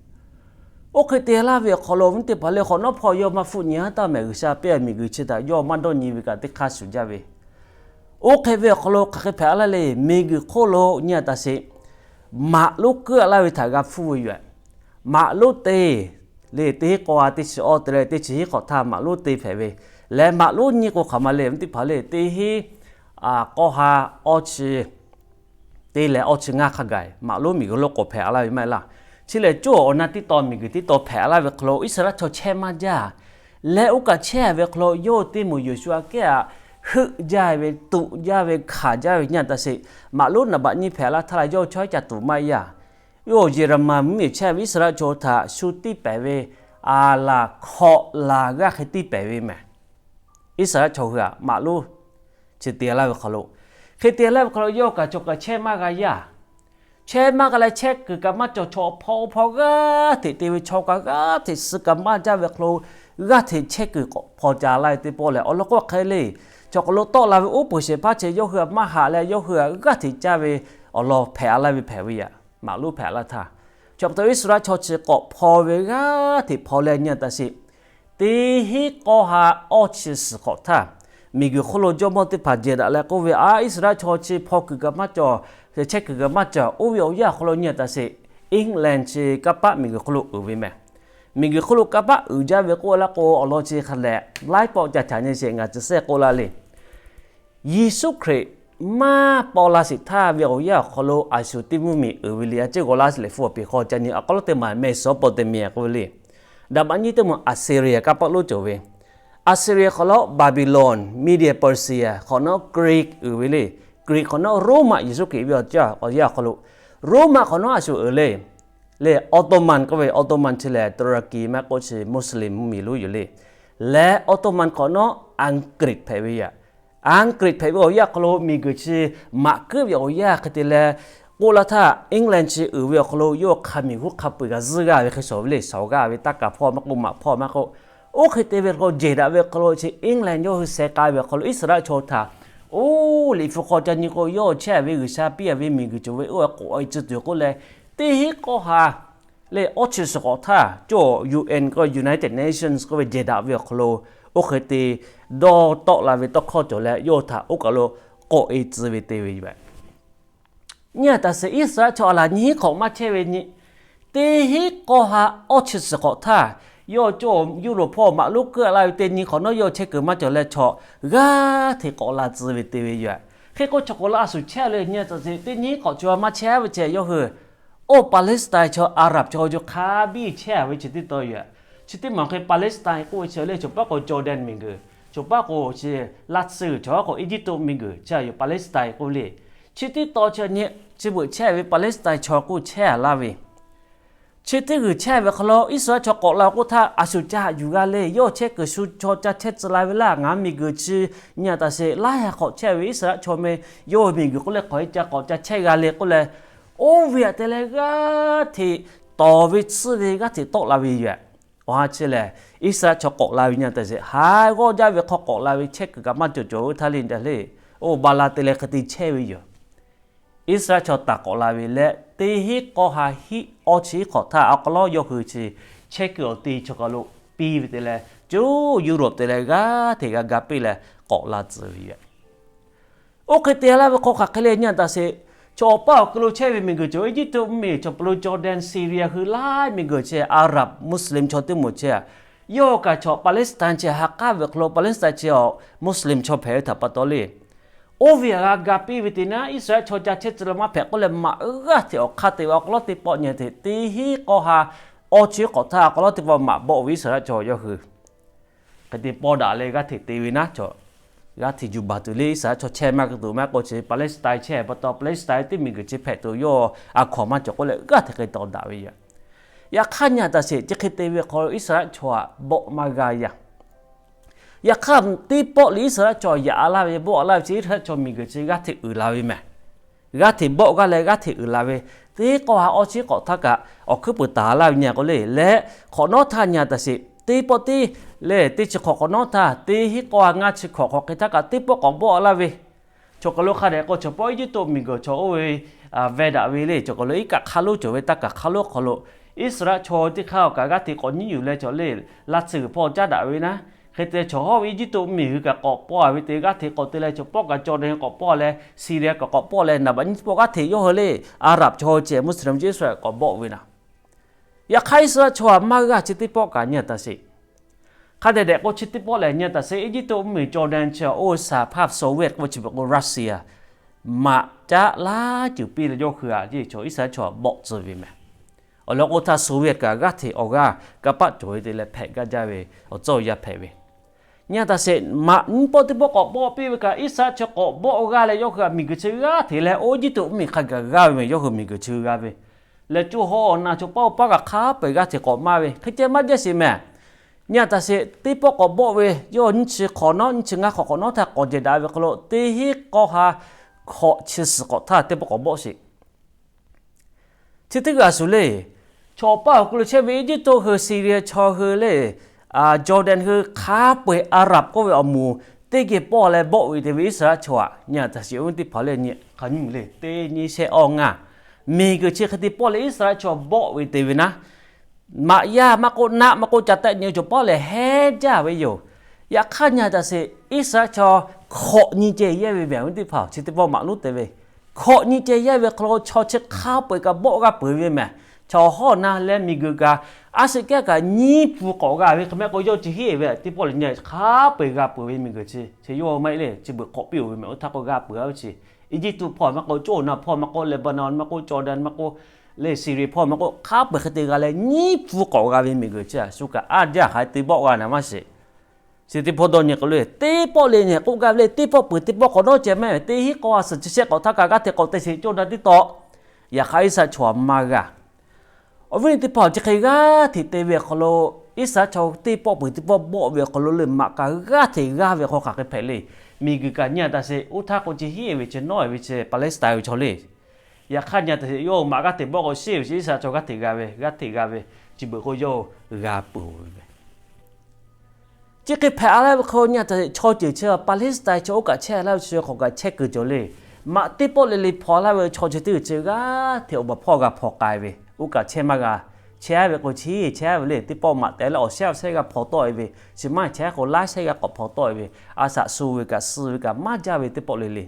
Oˇ hk'e te laˇ ve awˬ hk'aw lo awˬ viˉ teˇ hpaˍ le hk'awꞈ nawˉ hpawˇ yawˇ maˇ hpfuhˆ nyi haˉ taˇ mehˍ G'uiˬsha piˇ a miˬguiˬ chi htaꞈ yawˇ maˇ dawˇ nyi ve kaꞈ teˇ hk'aˇ shuˍ jaˇ ve. Oˇ hk'e ve awˬ hk'aw lo hk'aˬ hk'e hpehꞈ a laˇ le, miˬguiˬ hk'oˆ lo nyi a taꞈ shehˍ maꞈ lonˉ keuˆ a laˇ ve htaꞈ g'a hpfuhˆ ve yoˬ. Maꞈ lonˉ te le teˇ hinˉ k'awˇ ha teˇ chi awˇ te leh teˇ chi hiˉ hk'awꞈ htaˇ maꞈ lonˉ te hpehꞈ ve, leh maꞈ lonˉ nyiˇ k'o hk'aˬ ma le awˬ viˉ teˇ hpaˍ le teˇ hinˉ k'awˇ ha awˇ chi te leh awˇ chi ngaˇ hk'a gaˬ maꞈ lonˉ miˬguiˬ lo k'awꞈ hpehꞈ a laˇ ve maˇ heˆ laˇ. Chi lehˬ coˇ awˬ na teˇ taw miˬguiˬ teˇ taw hpehꞈ a laˇ ve hk'aw lo Iˉsaˍreˍlaˆ chaw chehˇ maˇ jaˇ. Leh oˇ kaꞈ chehˇ ve hk'aw lo yawˇ teˇ moˍ Yoˍsuˆ aꞈ kehˉ aꞈ heuˆ jaˇ ve tuꞈ jaˇ ve hkanˍ jaˇ ve nyi a taꞈ shehˍ maꞈ lonˉ naˍ baꞈ nyiˇ hpehꞈ a laˇ htaˇ la yawˇ chaw haiˉ ca tuˬ maˇ yaˇ. Yawˇ Yeˍraˍmiˆ mvuhˇmiˬ chehˇ ve Iˉsaˍreˍlaˆ chaw htaꞈ shu tiˇ pehˍ ve a laˬ hkawꞈ laˬ g'aˇ hk'e tiˇ pehˍ ve mehˍ. Iˉsaˍreˍlaˆ chaw hui aꞈ maꞈ lonˉ chi te laˇ ve hk'aw lo, hk'e te laˇ ve hk'aw lo yawˇ kaꞈ chaw kaꞈ chehˇ maˇ g'a yaˇ. Chehˇ maˇ g'a leh chehˇ kuiˬ kaꞈ maˇ cawˬ, chaw hpawˇ hpawˇ g'aˇ hteꞈ te ve chaw kaꞈ g'aˇ hteꞈ suh kaꞈ maˇ jaˇ ve hk'aw lo g'aˇ hteꞈ chehˇ kuiˬ k'awꞈ hpaw ca laˇ ve teˇ pawˆ lehˬ awˬ lawn k'o hk'e le. Chaw hk'aw lo tawˆ la ve uˉ peunˍ shehˍ hpaˇ chi yawˇ hui aꞈ maˇ haꞈ leh yawˇ hui aꞈ g'aˇ hteꞈ caˇ ve awˬ lawn hpehꞈ a laˇ ve hpehꞈ ve yaꞈ. Maꞈ lonˉ hpehꞈ a laˇ htaˇ, chaw pa taw Iˉsaˍreˍlaˆ chaw chi k'awꞈ hpaw ve g'aˇ hteꞈ hpaw leh nyi a taꞈ shehˍ teˇ hinˉ k'awˇ ha awˇ chi suhˍ hk'awꞈ htaˇ, miˬguiˬ hk'oˆ lo jawˇmawˇ teˇ hpaˍ jehˬ daꞈ leh k'oˆ ve, a Iˉsaˍreˍlaˆ chaw chi hpaw kuiˬ kaꞈ maˇ cawˬ, chehˇ kuiˬ kaꞈ maˇ cawˬ. Oˇ ve awˬ yanˇ awˬ hk'aw lo nyi a taꞈ shehˍ England chi kanˇ paˆ miˬguiˬ hk'oˆ lo uiˍ ve mehˍ. Miˬguiˬ hk'oˆ lo kanˇ paˆ uiˍ jaˇ ve k'oˆ laˇ k'o awˬ lawn chi hk'a lehˬ laiˉ pawˆ ca htaꞈ nyi shehˍ ngaˬ hui shehˆ k'oˆ laˇ le. Yeˍsuˆ Hkriꞈ maˇ paw la sheˍ htaˇ ve awˬ yanˇ awˬ hk'aw lo a shu teˇ mvuhˇmiˬ uiˍ ve le. A ciˉ g'aw laˇ leh hpu awˬ piˍ hk'aw ca nyi a k'aw lawˉ teˇ maˬ Meˍsoˍpoˍtaˍmiˍ k'oˆ ve le. Daꞈ maꞈ nyiˇ teˇ moˍ Aˍsiˍriˍaˍ kanˇ paˆ lonˉ cawˬ ve. Aˍsiˍriˍaˍ hk'awꞈ nawˉ Baˍbiˍlonˍ, Media Persia hk'awꞈ nawˉ Greek uiˍ ve le. Greek hk'awꞈ nawˉ Roˉmaꞈ Yeˍsuˆ Hkriꞈ ve awˬ yanˇ awˬ hk'aw lo, Roˉmaꞈ hk'awꞈ nawˉ a shu uiˍ le. Le Ottoman k'oˆ ve, Ottoman chi lehˬ Turkey maˇ k'oˆ chi Muslim mvuhˇmiˬ lonˉ yoˬ le. Leh Ottoman hk'awꞈ nawˉ Aˍgriˆ hpehꞈ ve yaꞈ. Aˍgriˆ hpehꞈ ve awˬ yanˇ hk'aw lo miˬguiˬ chi maꞈ keuˆ ve awˬ yanˇ hk'e te leh k'oˆ laˇ htaˇ England chi uiˍ ve awˬ hk'aw lo yawˇ hk'a miˬ huˉ hk'a peu-eˬ g'a zuhˇ g'aˇ ve hk'e shawˍ ve le. Shawˍ g'aˇ ve taˇ kaˍ hpawˇ maˇ k'oˆ, maꞈ hpawˇ maˇ k'oˆ, oˇ hk'e te ve hk'aw jehˬ daꞈ ve hk'aw lo chi England yawˇ hui sheh k'ai ve awˬ hk'aw lo Iˉsaˍreˍlaˆ chaw htaꞈ oˇ liꞈ hpu hk'aw ca nyi k'o yawˇ chehˇ ve G'uiˬsha piˇ a ve miˬguiˬ cawˬ ve oˇ ve k'awꞈ e tcuh tuˬ k'oˆ leh, teˇ hinˉ k'awˇ ha leh awˇ chi suhˍ k'awꞈ htaˇ cawˬ U N k'oˆ United Nations k'oˆ ve jehˬ daꞈ ve awˬ hk'aw lo oˇ hk'e te dawˇ tawˆ la ve tawˇ hkawˇ cawˬ leh yawˇ htaꞈ oˇ kaˬ lo k'awꞈ e tcuh ve te ve yoˬ. Nyi a taꞈ shehˍ Iˉsaˍreˍlaˆ chaw a laˬ nyiˇ hinˉ hk'awꞈ maˇ chehˇ ve nyi, teˇ hinˉ k'awˇ ha awˇ chi suhˍ k'awꞈ htaˇ yawˇ cawˇ Europe hpawˇ maꞈ lonˉ keuˆ laˇ ve teˇ nyi hk'awꞈ nawˉ yawˇ chehˇ kuiˬ maˇ cawˬ leh chaw g'aˇ hteꞈ k'awꞈ la tcuh ve te ve yoˬ. Hk'e k'o chaw k'awꞈ la a shu chehˇ le nyi a taꞈ shehˍ teˇ nyiˇ hinˉ hk'awꞈ chi maˇ chehˇ ve chi yawˇ hui oˇ Palestine chaw Arab chaw co hk'a biˇ chehˇ ve chi teˇ taw yoˬ. Chi teˇ maˬ hk'e Palestine k'oˆ ve chi le chaw paˉ k'o Jordan miˬguiˬ, chaw paˉ k'o chi laˇ tsuhˇ, chaw paˉ k'o Eˇjiˇtuꞈ miˬguiˬ chi yoˬ Palestine k'oˆ le. Chi teˇ taw chi nyi chi beuꞈ chehˇ ve Palestine chaw k'oˆ chehˇ a laˇ ve Chi teˇ g'uiˬ chehˇ ve hk'aw lo Iˉsaˍreˍlaˆ chaw k'awꞈ la k'oˆ htaˇ, a shu ca yuˬ g'a le. Yawˇ chehˇ kuiˬ shu chaw ca chehˇ tcuh la ve laˇ. Ngaˬ miˬguiˬ chi nyi a taꞈ shehˍ laˇ ha hk'awꞈ chehˇ ve Iˉsaˍreˍlaˆ chaw meh yawˇ miˬguiˬ k'oˆ leh hk'awꞈ e ca k'awꞈ ca chehˇ g'a le k'oˆ leh, oˇ ve aꞈ te leh g'aˇ hteꞈ tawˍ ve tsuhˇ ve g'aˇ hteꞈ tawˆ la ve yoˬ. Awˬ ha chi lehˬ, Iˉsaˍreˍlaˆ chaw k'awꞈ la ve nyi a taꞈ shehˍ haiˬ g'awˇ jaˇ ve hk'aw k'awꞈ la ve chehˇ kuiˬ kaꞈ maˇ cawˬ cawˬ ve htaˇ le nyi a le. Oˇ ba la te leh hk'e te chehˇ ve yoˬ. Iˉsaˍreˍlaˆ chaw taˍ k'awꞈ la ve leh teˇ hinˉ k'awˇ ha hiˆ awˇ chi hk'awꞈ htaˇ awˬ hk'aw lo yawˇ hui chi chehˇ kuiˬ awˬ te chaw hk'aw lo piˇ ve te leh, coˇ Europe te leh g'aˇ hteꞈ g'a ga piˇ leh k'awꞈ la tcuh ve yoˬ. Oˇ hk'e te laˇ ve hk'aw hk'aˬ hk'e le nyi a taꞈ shehˍ, chaw awˬ paˇ awˬ hk'aw lo chehˇ ve miˬguiˬ cawˬ Eˇjiˇtuꞈ mvuhˇmiˬ, chaw peuˬ lo Jordan, Syria hui laiˉ miˬguiˬ chi Arab Muslim chaw teˇ moˍ chi, yawˇ kaꞈ chaw Palestine chi ha k'aˉ ve hk'aw lo Palestine chi awˬ Muslim chaw hpehꞈ ve htaꞈ pa taw le. Oˇ ve aꞈ g'a ga piˇ ve te naˉ, Iˉsaˍreˍlaˆ chaw ca chehˇ tcuh la maˇ hpehꞈ k'oˆ leh maꞈ g'aˇ hteꞈ awˬ hk'aˇ te ve awˬ hk'aw lo teˇ pawˆ nyi a hteꞈ teˇ hinˉ k'awˇ ha awˇ chi hk'awꞈ htaˇ awˬ hk'aw lo teˇ pawˆ maꞈ bawˆ ve Iˉsaˍreˍlaˆ chaw yawˇ hui hk'e te pawˆ daꞈ leh g'aˇ hteꞈ te ve naˉ cawˬ. G'aˇ hteꞈ juˬ baˬ tuˬ le Iˉsaˍreˍlaˆ chaw chehˇ maˇ k'o tuˬ maˇ k'o chi Palestine chehˇ pa taw Palestine teˇ miˬguiˬ chi hpehꞈ tuˬ yawˇ a hkawnˍ maˇ cawˬ k'oˆ leh g'aˇ hteꞈ hk'e tawˍ daꞈ ve yoˬ. Yaꞈ hk'aˇ nyi a taˍ sheˍ, chi hk'e te ve hk'aw lo Iˉsaˍreˍlaˆ chaw htaꞈ bawˆ maˇ g'a yaˇ. Yaꞈ hk'aˇ teˇ pawˆ leh Iˉsaˍreˍlaˆ chaw yaꞈ laˇ ve bawˆ laˇ ve chi Iˉsaˍreˍlaˆ chaw miˬguiˬ chi g'aˇ hteꞈ uiˍ la ve mehˬ. G'aˇ hteꞈ bawˆ g'aˇ leh g'aˇ hteꞈ uiˍ la ve, teˇ k'awˇ ha awˇ chi k'awꞈ htaˇ kaꞈ awˬ hkuiˉ puiˍ taˍ laˇ ve nyi k'o le leh, hk'awꞈ nawˉ htaˇ nyi a taˍ sheˍ, teˇ pawˆ teˇ leh teˇ chi hk'awꞈ hk'awꞈ nawˉ htaˇ teˇ hinˉ k'awˇ ha ngaˇ chi hkawꞈ hk'awꞈ hk'e htaˇ kaꞈ teˇ pawˆ k'awꞈ bawˆ laˇ ve, chaw kaˬ lo hk'a dehꞈ k'o chaw pawˆ Eˇjiˇtuꞈ miˬguiˬ chaw oˇ ve veh daꞈ ve le, chaw kaˬ lo iˉ kaˆ hk'a lonˉ cawˬ ve taˇ kaˬ hk'a lonˉ hk'aw lo Iˉsaˍreˍlaˆ chaw teˇ hk'aˇ awˬ kaꞈ g'aˇ hteꞈ k'awꞈ nyiˉ yuˬ leh chaw le, laˇ tsuhˇ g'uiˬ hpawˇ caˉ daꞈ ve naˉ. Hk'e te chaw hawˉ ve Eˇjiˇtuꞈ miˬ hui kaꞈ k'awꞈ pawˆ ve te g'aˇ hteꞈ k'awꞈ te leh chaw pawˆ kaꞈ Jawˇdanˍ k'awꞈ pawˆ leh Syria kaꞈ k'awꞈ pawˆ leh naˍ baꞈ nyiˇ pawˆ g'aˇ hteꞈ yawˇ hui le Arab chaw ceh Muslim Iˉsaˍreˍlaˆ k'awꞈ bawˆ ve naˉ. Yaꞈ hk'aˇ Iˉsaˍreˍlaˆ chaw htaꞈ maˇ g'a chi teˇ pawˆ kaꞈ nyi a taˍ sheˍ. Hk'a dehꞈ dehꞈ k'o chi teˇ pawˆ lehˬ nyi a taˍ sheˍ, Eˇjiˇtuꞈ miˬ Jawˇdanˍ chi oˇ Saˍ hpaˇ Soviet k'oˆ ve chi beuꞈ k'o Russia maꞈ caˉ laˇ ceuˬ piˇ leh yawˇ hui htaꞈ yeˇ chaw Iˉsaˍreˍlaˆ chaw htaꞈ bawˆ tcuh ve mehˬ. Awˬ lawn k'o htaˇ Soviet kaꞈ g'aˇ hteꞈ awˬ g'aˇ kanˇ paˆ cawˬ ve te leh hpehꞈ gaˇ jaˇ ve awˬ tcuhˇ awˬ yaˇ hpehꞈ ve. Nyi a taˍ sheˍ, maꞈ nyiˇ pawˆ teˇ pawˆ k'awꞈ bawˆ piˇ ve kaꞈ Iˉsaˍreˍlaˆ chaw k'awꞈ bawˆ g'aˇ leh yawˇ hui htaꞈ miˬguiˬ chi g'aˇ hteꞈ leh oˇ Eˇjiˇtuꞈ miˬ hk'a gaˬ g'a ve mehˬ, yawˇ hui miˬguiˬ chi g'a ve. Leh coˇ hawˉ awˬ na chaw paˉ oˇ paˉ kaꞈ hk'a peu-eˬ g'aˇ hteꞈ k'awꞈ maˇ ve hk'e ceh maˇ jaˇ sheˍ mehˬ. Nyi a taˍ sheˍ, teˇ pawˆ k'awꞈ bawˆ ve yawˇ nyiˇ chi hk'awꞈ nawˉ nyiˇ chi ngaˇ hk'awꞈ hk'awꞈ nawˉ htaˇ k'awꞈ jehˬ daꞈ ve hk'aw lo teˇ hinˉ k'awˇ ha hkawꞈ chi suhˍ k'awꞈ htaˇ teˇ pawˆ k'awꞈ bawˆ sheˍ. Chi teˇ g'aˇ shuˍ le, chaw paˉ awˬ hk'aw lo chehˇ ve Eˇjiˇtuꞈ hui, Syria chaw hui le, Jawˇdanˍ hui hk'a peu-eˬ Arab k'oˆ ve awˬ moˍ teˇ geh pawˆ leh bawˆ ve te ve Iˉsaˍreˍlaˆ chaw htaꞈ nyi a taˍ sheˍ, oˇ ve teˇ hpaˍ le nyi hk'a nyi le teˇ nyi shehˆ awˇ ngaˇ miˬguiˬ chi hk'e te pawˆ leh Iˉsaˍreˍlaˆ chaw bawˆ ve te ve naˉ, maꞈ yaˇ maˇ k'oˆ naˆ maˇ k'oˆ ca tehˆ nyi chaw paˉ lehˬ heˉ jaˇ ve yoˬ. Yaꞈ hk'aˇ nyi a taˍ sheˍ, Iˉsaˍreˍlaˆ chaw hkawꞈ nyi ceh yehˇ ve mehˬ, oˇ ve teˇ hpaˍ chi teˇ pawˆ maꞈ lonˉ te ve hkawꞈ nyi ceh yehˇ ve hk'aw lo chaw chi hk'a peu-eˬ kaꞈ bawˆ g'aˇ peuˬ ve mehˬ. Chaw hawˉ na leh miˬguiˬ kaꞈ a shu kehˉ kaꞈ nyiˇ pfuhˇ k'awꞈ g'a ve hk'e mehˆ k'o yawˇ chi heˆ ve teˇ pawˆ lehˬ nyi hk'a peu-eˬ g'a peuˬ ve miˬguiˬ chi, chi yawˇ maˇ heˆ le, chi beuꞈ k'awꞈ piˇ-oˬ ve mehˬ. Oˇ htaˇ k'o g'a peuˬ a ve chi, Eˇjiˇtuꞈ hpawˇ maˇ k'oˆ, coˇ awˬ na hpawˇ maˇ k'oˆ, Lebanon maˇ k'oˆ, Jawˇdanˍ maˇ k'oˆ, le Syria hpawˇ maˇ k'oˆ, hk'a peu-eˬ hk'e te g'a leh nyiˇ pfuhˇ k'awꞈ g'a ve miˬguiˬ chi a shu kaꞈ a jaˇ hk'aˬ hk'e te bawˆ g'a na maˇ sheˍ. Chi teˇ hpawˇ dawˇ nyi k'o le, teˇ pawˆ le nyi k'oˆ gaˇ ve le, teˇ pawˆ peuˬ teˇ pawˆ k'awꞈ nawˉ ceh mehˬ, teˇ hinˉ k'awˇ ha suhˍ chi shehˆ k'awꞈ htaˇ kaꞈ g'aˇ hteꞈ k'awꞈ te sheˍ coˇ na teˇ taw. Yaꞈ hk'aˇ Iˉsaˍreˍlaˆ chaw htaꞈ maˇ g'a. Awˬ viˉ teˇ hpaˍ, chi hk'e g'aˇ hteꞈ te ve awˬ hk'aw lo, Iˉsaˍreˍlaˆ chaw teˇ pawˆ peuˬ teˇ pawˆ bawˆ ve awˬ hk'aw lo leuˬ maꞈ kaꞈ g'aˇ hteꞈ g'aˇ ve hk'aw hk'aˬ hk'e hpehꞈ le. Miˬguiˬ kaꞈ nyi a taˍ sheˍ, oˇ htaˇ k'o chi heˆ ve chi nawˉ ve chi Palestine ve chaw le. Yaꞈ hk'aˇ nyi a taˍ sheˍ, yawˇ maꞈ g'aˇ hteꞈ bawˆ k'o sheˆ ve chi Iˉsaˍreˍlaˆ chaw g'aˇ hteꞈ g'a ve, g'aˇ hteꞈ g'a ve, chi beuꞈ k'o yawˇ g'a peuˬ ve mehˬ. Chi hk'e hpehꞈ a laˇ ve hk'aw nyi a taˍ sheˍ, chaw ceuˬ chi Palestine chaw oˇ kaꞈ chehˇ laˇ ve chi hk'awꞈ kaꞈ chehˇ kuiˬ cawˬ le. Maꞈ teˇ pawˆ le le hpaw laˇ ve chaw chi teˇ g'uiˬ chi g'aˇ hteꞈ awˬ baˬ hpawˇ g'a hpaw k'ai ve, oˇ kaꞈ chehˇ maˇ g'a. Chehˇ ve k'o chi chehˇ ve le, teˇ pawˆ maꞈ tehꞈ leh awˬ shehˉ awˬ shehˉ g'a hpaw tawˆ e ve, chi maˇ chehˇ k'o laˇ shehˉ g'a k'awꞈ hpaw tawˆ e ve, a shaꞈ shu ve kaꞈ suh ve kaꞈ maˇ jaˇ ve teˇ pawˆ le le.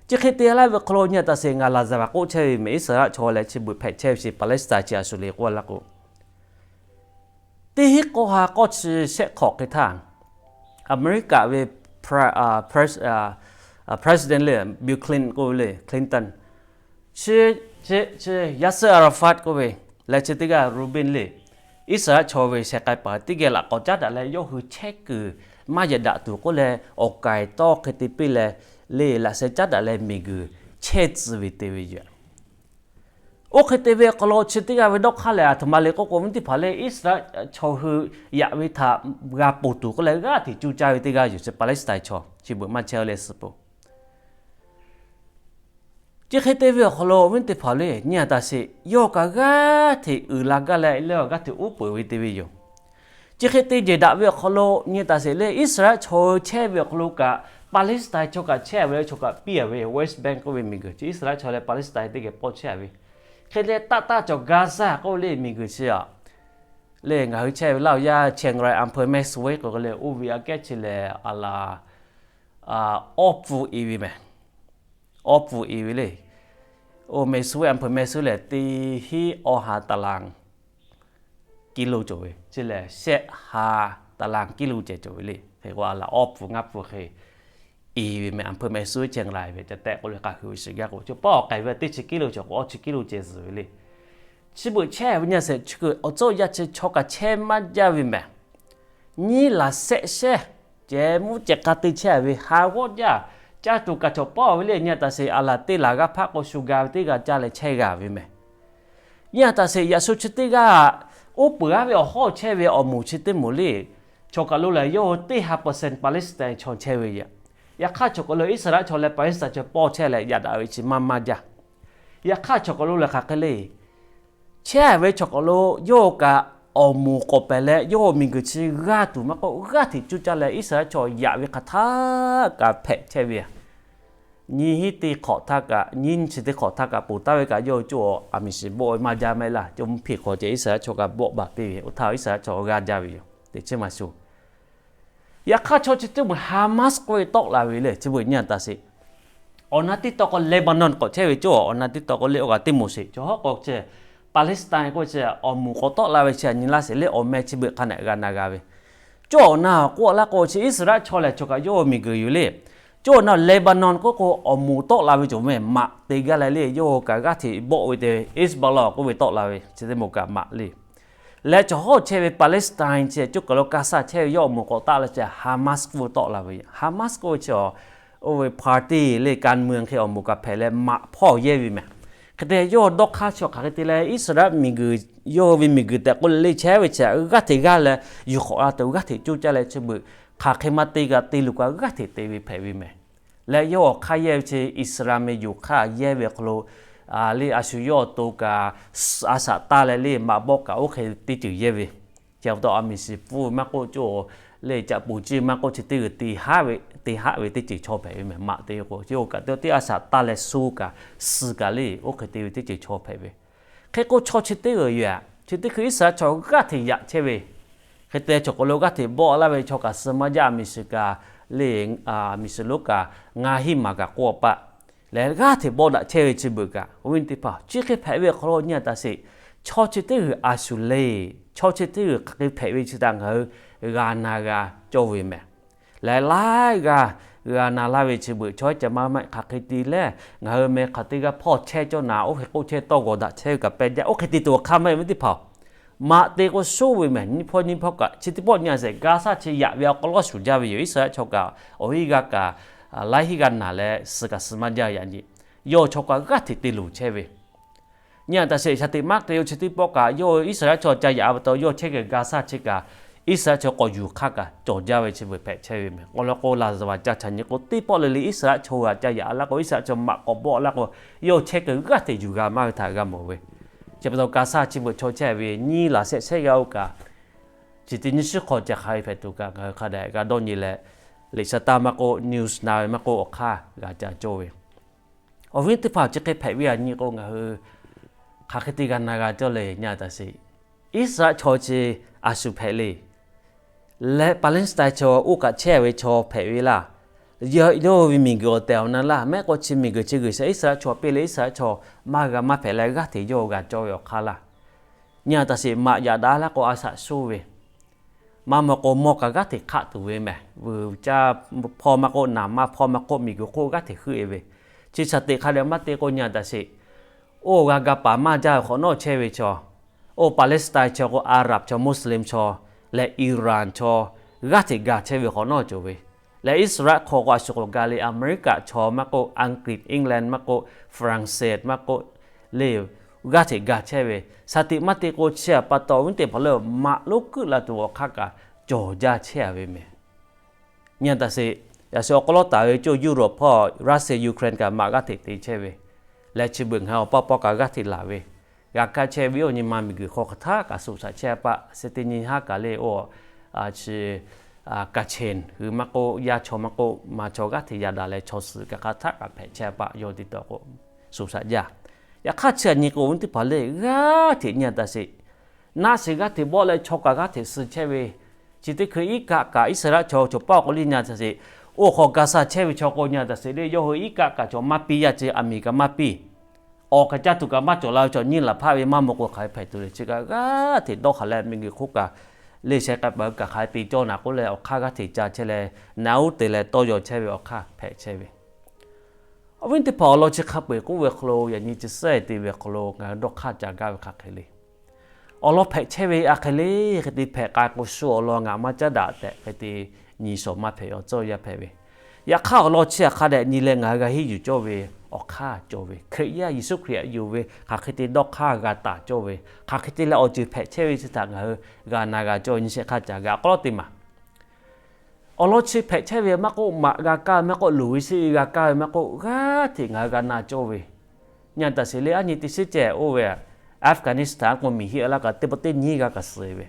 Chi hk'e te laˇ ve hk'aw lo nyi a taˍ sheˍ, ngaˬ laˍ zaˍ vaˍ k'oˆ chehˇ ve mehˬ, Iˉsaˍreˍlaˆ chaw leh chi beuꞈ hpehꞈ chehˇ ve chi Palestine chi a shu le k'oˆ laˇ k'o, teˇ hinˉ k'awˇ ha k'awˇ chi shehˆ hk'awꞈ hk'e htaˇ, America ve president le, Bill Clinton k'oˆ ve le, Clinton, chi, chi, chi Yasser Arafat k'oˆ ve, leh chi teˇ g'aˇ Rubin le, Iˉsaˍreˍlaˆ chaw ve sheh k'ai paˍ teˇ geh laꞈ k'awꞈ caˉ daꞈ leh yawˇ hui chehˇ kuiˬ maˇ yaꞈ daꞈ tuˬ k'oˆ leh, awˬ kaiˍ tawˇ hk'e te piˇ leh, le laꞈ sheh caˉ daꞈ leh miˬguiˬ chehˇ tcuh ve te ve yoˬ. Oˇ hk'e te ve awˬ hk'aw lo chi teˇ g'aˇ ve dawˇ hk'aˇ lehˬ, aˬ htoꞈ ma le k'oˆ k'o, viˉ teˇ hpaˍ le, Iˉsaˍreˍlaˆ chaw hui yaꞈ ve htaꞈ g'a ponˬ tuˬ k'oˆ leh g'aˇ hteꞈ cuˇ caˇ ve teˇ g'aˇ yoˬ, chi Palestine chaw chi beuꞈ maˇ chehˇ leh suh po. Chi hk'e te ve awˬ hk'aw lo viˉ teˇ hpaˍ le, nyi a taˍ sheˍ, yawˇ kaꞈ g'aˇ hteꞈ uiˍ la gaˇ leh le, g'aˇ hteꞈ uˉ peunˍ ve te ve yoˬ. Chi hk'e te jehˬ daꞈ ve awˬ hk'aw lo nyi a taˍ sheˍ le, Iˉsaˍreˍlaˆ chaw chehˇ ve awˬ hk'aw lo kaꞈ Palestine chaw kaꞈ chehˇ ve, chaw kaꞈ piˇ a ve West Bank k'oˆ ve miˬguiˬ chi Iˉsaˍreˍlaˆ chaw leh Palestine teˇ geh pawˇ chehˇ a ve. Hk'e te taˆ taˆ cawˬ Gaza k'oˆ ve le miˬguiˬ chi a, le ngaˬ hui chehˇ ve Laˇ huˍ yaˇ Chiang Rai Aˬ hpeuꞈ meh suh ve k'o le, oˇ ve aꞈ kehˉ chi lehˬ a laˬ, awˇ pfuhˇ i ve mehˬ. Awˇ pfuhˇ i ve le. Oˇ meh suh ve Aˬ hpeuꞈ meh suh lehˬ, teˇ hinˉ awˇ ha taˍ lanˍ kiˇ lo cawˬ ve, chi lehˬ shehˆ ha taˍ lanˍ kiˇ lo ceh cawˬ ve le. Hk'e k'o a laˬ awˇ pfuhˇ ngaˇ pfuhˇ hk'e i ve meh, Aˬ hpeuꞈ meh suh ve Chiang Rai ve ca tehꞈ k'oˆ le, k'a hui ve shiˍ gaˇ k'o, chi paˉ awˬ k'ai ve teˇ chi kiˇ lo cawˬ k'o awˇ chi kiˇ lo ceh zuhˬ ve le. Chi beuꞈ chehˇ ve nyi a sheˍ, chi kuiˬ awˬ tcuhˉ awˬ yaˇ chi chaw kaꞈ chehˇ maˇ jaˇ ve mehˬ. nyiˇ laˬ shehˆ shehˇ ceh mvuhˇ ceh k'a te chehˇ ve ha g'awˇ jaˇ. Caˇ tuˬ kaꞈ chawꞈ pawˆ ve le nyi a taˍ sheˍ, a laˬ teˇ laˬ g'aˇ hpaˆ k'o shu ga ve teˇ g'aˇ caˇ leh chehˇ g'a ve meh. Nyi a taˍ sheˍ, yaꞈ shu chi teˇ g'aˇ uˉ peunˍ aˉ ve awˬ hawˉ chehˇ ve awˬ moˍ chi teˇ moˍ le, chaw kaˬ lo lehˬ yawˇ hui teˇ ha percent Palestine chaw chehˇ ve yoˬ. Yaꞈ hk'aˇ chaw kaˬ lo Iˉsaˍreˍlaˆ chaw leh Palestine chaw pawˆ chehˇ leh yaꞈ daꞈ ve chi maˇ maˇ jaˇ. Yaꞈ hk'aˇ chaw kaˬ lo lehˬ hk'aˬ hk'e le chehˇ ve chaw kaˬ lo yawˇ hui kaꞈ awˬ moˍ k'awꞈ pehˬ leh yawˇ hui miˬguiˬ chi g'aˇ tuˬ maˇ k'oˆ, g'aˇ hteꞈ cuˇ caˇ leh Iˉsaˍreˍlaˆ chaw yaꞈ ve hk'aˬ htaˇ kaꞈ hpehꞈ chehˇ ve yoˬ. Nyiˇ hinˉ teˇ hk'awꞈ htaˇ kaꞈ, nyiˇ chi teˇ hk'awꞈ htaˇ kaꞈ ponˬ taˍ ve kaꞈ yawˇ hui coˇ aˬ miˬ shiˍ bawˆ ve maˇ jaˇ mehˆ laˇ. Coˇ mvuhˇ hpiˇ hk'awꞈ ceh Iˉsaˍreˍlaˆ chaw kaꞈ bawˆ baˬ piˇ ve, oˇ htaˇ Iˉsaˍreˍlaˆ chaw g'aˇ jaˇ ve yoˬ. Teꞈ chiˉ maˇ shu Yaꞈ hk'aˇ chaw chi teˇ moˍ Hamas k'oˆ ve tawˆ la ve le chi beuꞈ nyi a taˍ sheˍ. Awˬ na tiˉ taw k'o Lebanon k'awꞈ chehˇ ve coˇ, awˬ na tiˉ taw k'o le oˇ g'a teˇ moˍ sheˍ. Chaw hawˉ k'o chi Palestine k'oˆ ve chi awˬ moˍ k'awꞈ tawˆ la ve chi a nyi laˇ sheˍ le, awˬ meh chi beuꞈ hk'a naꞈ g'a na g'a ve. Coˇ awˬ na k'oˆ laˇ k'o chi Iˉsaˍreˍlaˆ chaw lehˬ chaw kaꞈ yawˇ hui miˬguiˬ yoˬ le. Coˇ awˬ na Lebanon k'oˆ k'o awˬ moˍ tawˆ la ve cawˬ meh maꞈ te gaˇ leh le, yawˇ hui kaꞈ g'aˇ hteꞈ bawˆ ve te Hezbollah k'oˆ ve tawˆ la ve chi teˇ moˍ kaꞈ maꞈ le. Leh chaw hawˉ chehˇ ve Palestine chi coˇ kaˬ lo Gaza chehˇ ve yawˇ awˬ moˍ k'awꞈ taˆ leh chi Hamas k'oˆ ve tawˆ la ve. Hamas k'oˆ ve chi a, oˇ ve party le การเมือง hk'e awˬ moˍ kaꞈ hpehꞈ leh maꞈ hpawˇ yehˇ ve meh. Hk'e te yawˇ dawˇ hk'aˇ chi hk'aˬ hk'e te leh Iˉsaˍreˍlaˆ miˬguiˬ yawˇ ve miˬguiˬ tehꞈ k'oˆ le le chehˇ ve chi g'aˇ hteꞈ g'aˇ leh yuˬ hk'awꞈ la tuˬ g'aˇ hteꞈ coˇ caˇ leh chi beuꞈ hk'aˬ hk'e maˇ te g'a te luˬ kaꞈ g'aˇ hteꞈ te ve hpehꞈ ve meh. Leh yawˇ awˬ hk'aˇ yehˇ ve chi Iˉsaˍreˍlaˆ meh yuˬ hk'aˇ yehˇ ve awˬ hk'aw lo le a shu yawˇ awˬ to kaꞈ a shaꞈ taˇ leh le maꞈ bawˆ kaꞈ oˇ hk'e teˇ ceuˬ yehˇ ve. Chi pa taw a miˬ shiˍ pfuhˇ ve maˇ k'oˆ, coˇ le caꞈ poˍ ciˇ maˇ k'oˆ, chi teˇ g'uiˬ te haˆ ve teˇ ceuˬ chaw hpehꞈ ve meh. Maꞈ te k'o chi oˇ kaꞈ teˇ a shaꞈ taˇ leh shu kaꞈ suh kaꞈ le oˇ hk'e te ve teˇ ceuˬ chaw hpehꞈ ve. Hk'e k'o chaw chi teˇ g'uiˬ yoˬ. Chi teˇ hkui Iˉsaˍreˍlaˆ chaw g'aˇ hteꞈ yaꞈ chehˇ ve. Hk'e te chaw kaˬ lo g'aˇ hteꞈ bawˆ laˇ ve chaw kaꞈ suh maˇ jaˇ, a miˬ shiˍ kaꞈ le, a miˬ shiˍ lonˉ kaꞈ ngaˬ hiˆ maˬ kaꞈ k'oˆ a paˆ leh g'aˇ hteꞈ bawˆ daꞈ chehˇ ve chi beuꞈ kaꞈ, awˬ viˉ teˇ hpaˍ chi hk'e hpehꞈ ve awˬ hk'aw lo nyi a taˍ sheˍ. Chaw chi teˇ g'uiˬ a shu le, chaw chi teˇ g'uiˬ hk'aˬ hk'e hpehꞈ ve chi htaꞈ ngaˬ hui g'a na g'a cawˇ ve meh. Leh laiˉ g'aˇ g'a na laˇ ve chi beuꞈ chaw ca maˇ maˇ hk'aˬ hk'e te leh ngaˬ hui meh hk'aˬ teˇ g'aˇ hpawˇ chehˇ cawˇ na oˇ hk'e k'oˆ chehˇ tawˇ g'awˬ daꞈ chehˇ ve kaꞈ pehˇ jaˇ. Oˇ hk'e te tuˬ awˬ hk'aˇ maˇ heˆ ve teˇ hpaˍ-oˬ. Maꞈ te k'o shu ve meh, nyiˇ hpawˇ nyiˇ hpawˇ kaꞈ chi teˇ pawˆ nyi a sheˍ Gaza chi yaꞈ ve awˬ hk'aw lo shuˍ jaˇ ve yoˬ. Iˉsaˍreˍlaˆ chaw kaꞈ awˬ hinˉ g'aˇ kaꞈ laiˉ hinˉ g'aˇ naˬ leh suh kaꞈ suh maˇ jaˇ yaꞈ nyi. Yawˇ chaw kaꞈ g'aˇ hteꞈ te luˬ chehˇ ve. Nyi a taˍ sheˍ, shaˍ tiꞈ maˇ te-o chi teˇ pawˆ kaꞈ yawˇ Iˉsaˍreˍlaˆ chaw ca yaꞈ a pa taw yawˇ chehˇ kuiˬ Gaza chi kaꞈ Iˉsaˍreˍlaˆ chaw k'awꞈ yuˬ hk'aˇ kaꞈ cawˬ jaˇ ve chi beuꞈ hpehꞈ chehˇ ve meh. K'awꞈ la k'o laˍzaˍvaˍ ca chaꞈ nyi k'o teˇ pawˆ le le Iˉsaˍreˍlaˆ chaw g'a ca yaꞈ laˇ k'o, Iˉsaˍreˍlaˆ chaw maꞈ k'awꞈ bawˆ laˇ k'o, yawˇ chehˇ kuiˬ g'aˇ hteꞈ yuˬ g'a maˇ ve htaꞈ g'a mawˬ ve. Chi pa taw Gaza chi beuꞈ chaw chehˇ ve nyiˇ laˬ shehˆ shehˆ g'aˇ oˇ kaꞈ chi teˇ nyiˇ shiˉ hk'aw ca hk'aˬ ve hpehꞈ tuˬ kaꞈ ngaˬ hui hk'a dehꞈ g'a dawˇ nyi leh, liꞈ shaˍ taˇ maˇ k'oˆ, news na ve maˇ k'oˆ, awˬ hk'aˇ g'a ca cawˇ ve. Awˬ viˉ teˇ hpaˍ chi hk'e hpehꞈ ve yaꞈ nyi k'o ngaˬ hui hk'aˬ hk'e te g'a na g'a cawˇ le nyi a taˍ sheˍ. Iˉsaˍreˍlaˆ chaw chi a shu hpehꞈ le. Leh Palestine chaw oˇ kaꞈ chehˇ ve chaw hpehꞈ ve laˇ. Yawˇ hui ve miˬguiˬ awˬ tehˬ awˬ na laˇ. Mehˆ k'o chi miˬguiˬ chi g'uiˬ sha Iˉsaˍreˍlaˆ chaw piˇ leh Iˉsaˍreˍlaˆ chaw maˇ g'a maˇ hpehꞈ leh g'aˇ hteꞈ yawˇ g'a cawˇ ve awˬ hk'aˇ laˇ. Nyi a taˍ sheˍ, maꞈ yaꞈ daꞈ laˇ k'o a shaꞈ shuˉ ve. Maˇ maw k'o mawˇ kaꞈ g'aˇ hteꞈ hk'aˆ tuˬ ve meh. Vuiˬ caˇ hpawˇ maˇ k'oˆ, naˍ maˇ hpawˇ maˇ k'oˆ, miˬguiˬ hk'oˆ g'aˇ hteꞈ heuˆ e ve. Chi shaˍ teꞈ hk'a dehꞈ maˇ te k'o nyi a taˍ sheˍ. Oˇ g'a ga paˍ maˇ jaˇ ve hk'awꞈ nawˉ chehˇ ve chaw, oˇ Palestine chaw k'o Arab chaw, Muslim chaw, leh Iran chaw g'aˇ hteꞈ ga chehˇ ve hk'awꞈ nawˉ cawˬ ve. Leh Iˉsaˍreˍlaˆ hk'aw k'o a shu k'awꞈ ga le, America chaw maˇ k'oˆ, Anˍgriˍ, England maˇ k'oˆ, France maˇ k'oˆ, le g'aˇ hteꞈ ga chehˇ ve. Shaˍ tiꞈ maˇ te k'o chi a pa taw viˉ teˇ hpaˍ leuˬ maꞈ lonˉ kuiˆ la tuˬ awˬ hk'aˇ kaꞈ cawˬ jaˇ chehˇ a ve meh. Nyi a taˍ sheˍ, yaꞈ shu awˬ k'aw lawˉ taˍ ve coˇ Europe hpawˇ Russia, Ukraine kaꞈ maꞈ g'aˇ hteꞈ te chehˇ ve. Leh chi beuꞈ ngaˬ hui awˬ paˇ pawˆ kaꞈ g'aˇ hteꞈ laˬ ve. G'a kaˇ chehˇ ve oˇ nyi ma miˬguiˬ hk'aw hk'aˬ htaˆ kaꞈ shuˍ shaꞈ chehˇ a paˆ, se teˇ nyi haˉ kaꞈ le oˇ chi Kachin hui maˇ k'oˆ, yaˇ chaw maˇ k'oˆ, ma chaw g'aˇ hteꞈ yaꞈ daꞈ leh chaw suhˍ kaꞈ hk'aˬ htaˆ kaꞈ hpehꞈ chehˇ a paˆ yawˇ te taw k'o, shuˍ shaꞈ jaˇ. Yaꞈ hk'aˇ chi a nyi k'o viˉ teˇ hpaˍ le g'aˇ hteꞈ nyi a taˍ sheˍ. Naˆ shiˍ g'aˇ hteꞈ bawˆ leh chaw kaꞈ g'aˇ hteꞈ suh chehˇ ve. Chi teˇ hkui iˉ kaˆ kaꞈ Iˉsaˍreˍlaˆ chaw cawˬ paˆ k'o le nyi a taˍ sheˍ. Oˇ hk'aw Gaza chehˇ ve chaw k'o nyi a taˍ sheˍ le, yawˇ hui iˉ kaˆ kaꞈ cawˬ maˇ piˇ yaˇ, chi a miˬ kaꞈ maˇ piˇ. Awˬ kaꞈ caˇ tuˬ kaꞈ maˇ cawˬ la ve chaw nyiˇ laˬ hpaˆ ve maˇ maw k'o hk'aˬ hk'e hpehꞈ tuˬ le. Chi kaꞈ g'aˇ hteꞈ dawˇ haˍ leh miˬguiˬ hk'oˆ kaꞈ le sheh k'ai paˍ kaꞈ hk'aˬ hk'e te cawˇ naˍ k'oˆ leh awˬ hk'aˇ g'aˇ hteꞈ ca chehˇ leh naꞈ uˉ te leh tawˇ yaw chehˇ ve awˬ hk'aˇ hpehꞈ chehˇ ve. Awˬ viˉ teˇ hpaˍ awˬ lawn chi hk'a peu-eˬ k'oˆ ve hk'aw lo yaꞈ nyi chi suhˉ te ve hk'aw lo ngaˬ hui dawˇ hk'aˇ ca gaˇ ve hk'aˬ hk'e le. awˬ lawn hpehꞈ chehˇ ve a hk'e le, hk'e te hpehꞈ k'ai k'o shu awˬ lawn ngaˬ maˇ caˉ daꞈ tehꞈ hk'e te nyi shawˍ maˇ hpehꞈ ve awˬ tcuhˇ yaˇ hpehꞈ ve. Yaꞈ hk'aˇ awˬ lawn chi hk'a dehꞈ nyi leh ngaˬ hui g'a henˇ yuˬ cawˇ ve awˬ hk'aˇ cawˬ ve, Hkriꞈ yaˇ Yeˍsuˆ Hkriꞈ htaꞈ yonˍ ve hk'aˬ hk'e te dawˇ hk'aˇ g'a taˍ cawˇ ve, hk'aˬ hk'e te leh awˬ ceuˬ hpehꞈ chehˇ ve chi htaꞈ ngaˬ hui g'a na g'a cawˇ ve nyi shehˍ hk'aˇ ca g'a k'aw teˇ maˬ awˬ lawn chi hpehꞈ chehˇ ve maˇ k'oˆ, maꞈ g'a kaˇ ve maˇ k'oˆ, luˬ ve sheˆ ve g'a kaˇ ve maˇ k'oˆ, g'aˇ hteꞈ ngaˬ hui g'a na cawˇ ve. Nyi a taˍ sheˍ le, aˉ nyi teˇ shiˉ ceh oˇ ve Afghanistan k'o miˬ hiˆ a laˇ kaꞈ teˇ pawˆ teˇ nyiˇ g'aˇ kaꞈ suh ve,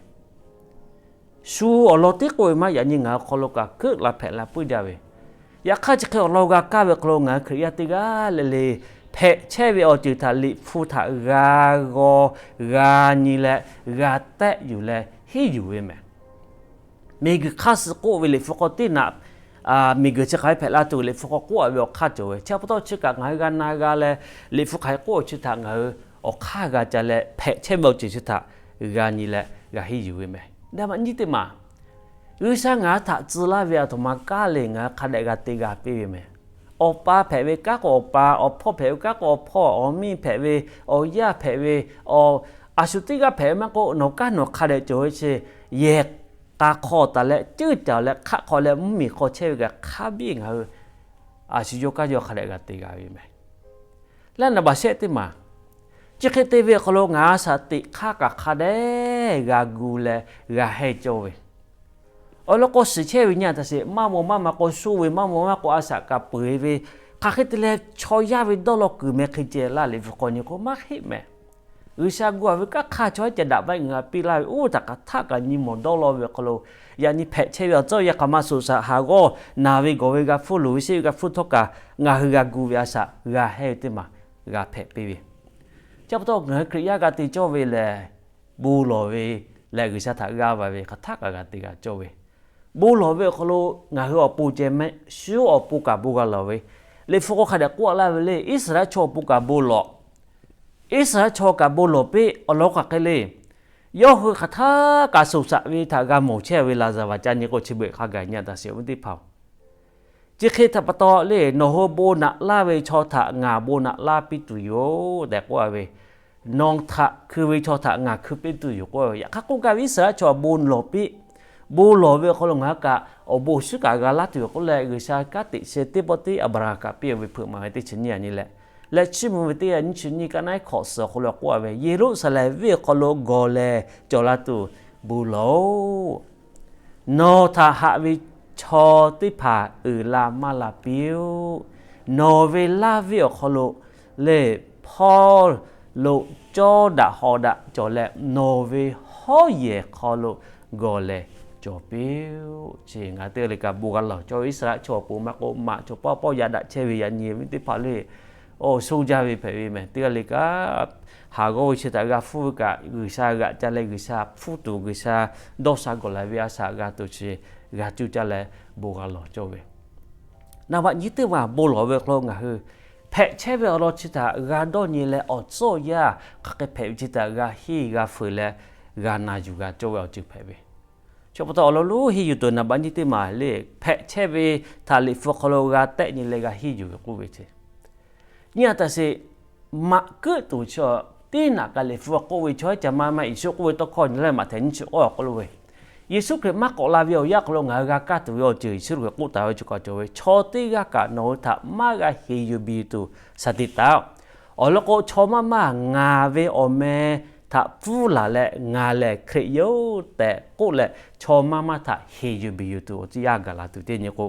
shu awˬ lawn tiˉ k'oˆ ve maˇ, yaꞈ nyi ngaˬ hui hk'aw lo kaꞈ keuˆ la hpehꞈ la puiˉ jaˇ ve. Yaꞈ hk'aˇ chi hk'e awˬ lawn g'a kaˇ ve hk'aw lo ngaˬ hui Hkriꞈ yaˇ teˇ g'aˇ le le hpehꞈ chehˇ ve awˬ ceuˬ htaꞈ Liꞈ hpu htaꞈ g'a g'aw, g'a nyi leh g'a tehˆ yuˬ leh henˇ yuˬ ve mehˬ. Miˬguiˬ hk'aˇ suh k'oˆ ve Liꞈ hpu hk'aw teˇ naꞈ, miˬguiˬ chi hk'aˬ hk'e hpehꞈ la tuˬ Liꞈ hpu hk'aw k'oˆ a ve awˬ hk'aˇ cawˬ ve. Chi pa taw chi kaꞈ ngaˬ hui g'a na g'a leh Liꞈ hpu hk'aˬ hk'e k'oˆ chi htaꞈ ngaˬ hui awˬ hk'aˇ g'a ca leh hpehꞈ chehˇ ve awˬ ceuˬ chi htaꞈ g'a nyi leh g'a henˇ yuˬ ve mehˬ. Daꞈ maꞈ nyiˇ teˇ maˬ G'uiˬsha ngaˬ hui htaꞈ tcuh laˇ ve aˬ htoꞈ ma kaˇ le ngaˬ hui hk'a dehꞈ g'a te g'a piˇ ve mehˬ. Awˬ pa hpehꞈ ve kanˉ k'o awˬ pa, awˬ hpawˇ hpehꞈ ve kanˉ k'o awˬ hpawˇ, awˬ miˇ hpehꞈ ve, awˬ yaˇ hpehꞈ ve, a shu teˇ g'aˇ hpehꞈ ve maˇ k'oˆ, nawˬ kanˉ nawˬ hk'a dehꞈ cawˬ ve chi yehˬ k'a hk'aw taˍ leh ceuˇ caˬ leh hk'aˆ hk'aw leh mvuhˇmiˬ hk'aw chehˇ ve kaꞈ hk'a biˇ ngaˬ hui a shu yawˇ kanˉ yawˇ hk'a dehꞈ g'a te g'a ve mehˬ. Leh naˍ baˬ shehˆ teˇ maˬ, chi hk'e te ve awˬ hk'aw lo ngaˬ hui shaˍ teꞈ hk'aˇ kaꞈ hk'a dehꞈ g'a gu leh g'a hehnˇ cawˇ ve. Awˬ lawn k'o shiˍ chehˇ ve nyi a taˍ sheˍ, maˇ maw maˇ maˇ k'o sho ve, maˇ maw maˇ k'o a shaꞈ kaꞈ peu eˬ ve, hk'aˬ hk'e te leh chaw yaˇ ve dawˇ law kuiˬ meh hk'e ceh laˇ Liꞈ hpu hk'aw nyi k'o maˇ heˆ mehˬ. G'uiˬsha gu a ve kanˉ hk'aˇ chaw yaˇ ca daꞈ vaˇ ngaˬ hui piˇ laˇ ve oˇ htaꞈ hk'aˬ htaˆ kaꞈ nyi mawˬ dawˇ law ve awˬ hk'aw lo, yaꞈ nyi hpehꞈ chehˇ ve awˬ tcuhˇ yaˇ hk'aˬ ma shoˍ shaꞈ haˍ g'awˇ naˬ ve gawˬ ve g'a hpfuhˇ, luˬ ve sheˆ ve g'a hpfuhˇ htawˇ kaꞈ ngaˬ hui g'a gu ve a shaꞈ g'a hehnˇ ve teˇ maˬ g'a hpehꞈ piˇ ve. Chi pa taw ngaˬ hui Hkriꞈ yaˇ g'a te cawˇ ve lehˬ, bon lawˬ ve leh G'uiˬsha htaꞈ g'aˇ va ve hk'aˬ htaˆ kaꞈ g'a te g'a cawˇ ve. Bon lawˬ ve awˬ hk'aw lo ngaˬ hui awˬ pon ceh mehˆ, shu awˬ pon kaꞈ bon g'a lawˬ ve. Liꞈ hpu k'o hk'a dehꞈ k'oˆ laˇ ve le, Iˉsaˍreˍlaˆ chaw awˬ pon kaꞈ bon lawˬ. Iˉsaˍreˍlaˆ chaw kaꞈ bon lawˬ piˇ. Awˬ lawn k'o hk'aˬ hk'e le, yawˇ hui hk'aˬ htaˆ kaꞈ shoˍ shaꞈ ve htaꞈ g'a mawˬ chehˇ ve laˍzaˍvaˍ ca nyi k'o chi beuꞈ hk'a gaˬ nyi a taˍ sheˍ ve teˇ hpaˍ-oˬ, chi hk'e htaꞈ pa taw le, nawˬ hui bon naꞈ laˇ ve chaw htaꞈ ngaˬ bon naꞈ laˇ piˇ tuˬ yoˬ tehꞈ k'oˆ a ve, nawˬ htaꞈ hkui ve chaw htaꞈ ngaˬ hkui piˇ tuˬ yoˬ k'oˆ ve. Yaꞈ hk'aˇ k'oˆ gaˇ ve Iˉsaˍreˍlaˆ chaw bon lawˬ piˇ, bon lawˬ ve awˬ hk'aw lo ngaˬ hui kaꞈ awˬ bon awˬ shinˉ kaꞈ g'a laˇ tuˬ yoˬ k'oˆ leh, G'uiˬsha kanˉ te sheh teˇ pawˆ teˇ Aˍbraˍhanˍ kaꞈ piˇ ve hpeuꞈ maˍ ve teˇ chi nyiˇ a nyi leh, leh chiˇ mvuh ve teˇ g'aˇ nyiˇ chi nyiˇ kaˆ naˉ hk'awꞈ suhˍ awˬ hk'aw lo k'oˆ a ve, Yeˍruˆsaˍlehnˍ venˇ awˬ hk'aw lo gawˬ leh cawˬ la tuˬ bon lawˬ-oˬ. Nawˬ htaꞈ haꞈ ve chaw teˇ hpaˍ uiˍ la maˇ la piˇ-oˬ. Nawˬ ve laˇ venˇ awˬ hk'aw lo lehˬ, hpawˇ lo cawˇ daꞈ haw daꞈ cawˬ leh, nawˬ ve hawˉ yehˬ hk'aw lo gawˬ leh cawˬ piˇ-oˬ. Chi ngaˬ teˇ g'aˇ le kaꞈ bon g'a lawˬ cawˇ ve Iˉsaˍreˍlaˆ chaw awˬ pon maˇ k'oˆ, maꞈ chaw paw paw yaꞈ daꞈ chehˇ ve yaꞈ nyi ve teˇ hpaˍ le, awˬ sho jaˇ ve hpehꞈ ve mehˬ. Teˇ g'aˇ le kaꞈ haˍ g'awˇ ve chi htaꞈ g'a hpfuhˇ ve kaꞈ, G'uiˬsha g'aꞈ ca leh G'uiˬsha hpfuhˇ tuˬ, G'uiˬsha dawˇ sha gawˬ la ve a shaꞈ g'a tuˬ chi g'a cuˇ caˇ leh bon g'a lawˬ cawˇ ve. Naˍ baꞈ nyiˇ teˇ maˬ bon lawˬ ve awˬ hk'aw lo ngaˬ hui hpehꞈ chehˇ ve awˬ lawn chi htaꞈ g'a dawˇ nyi leh awˬ tcuhˉ awˬ yanˇ hk'aˬ hk'e hpehꞈ ve chi htaꞈ g'a henˇ g'a feuˍ leh g'a na yuˬ g'a cawˇ ve awˬ ceuˬ hpehꞈ ve. Chi pa taw awˬ lawn lonˉ henˇ yuˬ tuˬ naˍ baꞈ nyiˇ teˇ maˬ le, hpehꞈ chehˇ ve htaꞈ Liꞈ hpu hk'aw lo g'a tehˆ nyi leh g'a henˇ yuˬ ve k'oˆ ve chi nyi a taˍ sheˍ. Maꞈ keuˆ tuˬ chi teˇ naꞈ kaꞈ Liꞈ hpu k'oˆ ve chaw ca maˇ maˇ Yeˍsuˆ k'oˆ ve tawˇ hkawˇ nyi leh Maꞈhtehˍ nyiˇ chi k'awˇ awˬ hk'aw lo ve, Yeˍsuˆ Hkriꞈ maˇ k'awꞈ la ve awˬ yanˇ hk'aw lo ngaˬ hui g'a kaˇ tuˬ ve awˬ ceuˬ Yeˍsuˆ Hkriꞈ k'oˆ taˍ ve chi kaꞈ cawˬ ve, chaw teˇ g'aˇ kaꞈ nawˬ hui htaꞈ maˇ g'a heˍ yuˬ biˬ tuˬ shaˍ tiꞈ taˍ-oˬ. Awˬ lawn k'o, chaw maˇ maˇ ngaˬ ve awˬ meh htaꞈ pfuhˇ laˬ leh ngaˬ lehˬ Hkriꞈ yoˬ tehꞈ k'oˆ leh, chaw maˇ maˇ htaꞈ heˍ yuˬ biˬ yuˬ tuˬ awˬ tcuhˉ yaˇ gaˬ la tuˬ teˇ nyi k'o,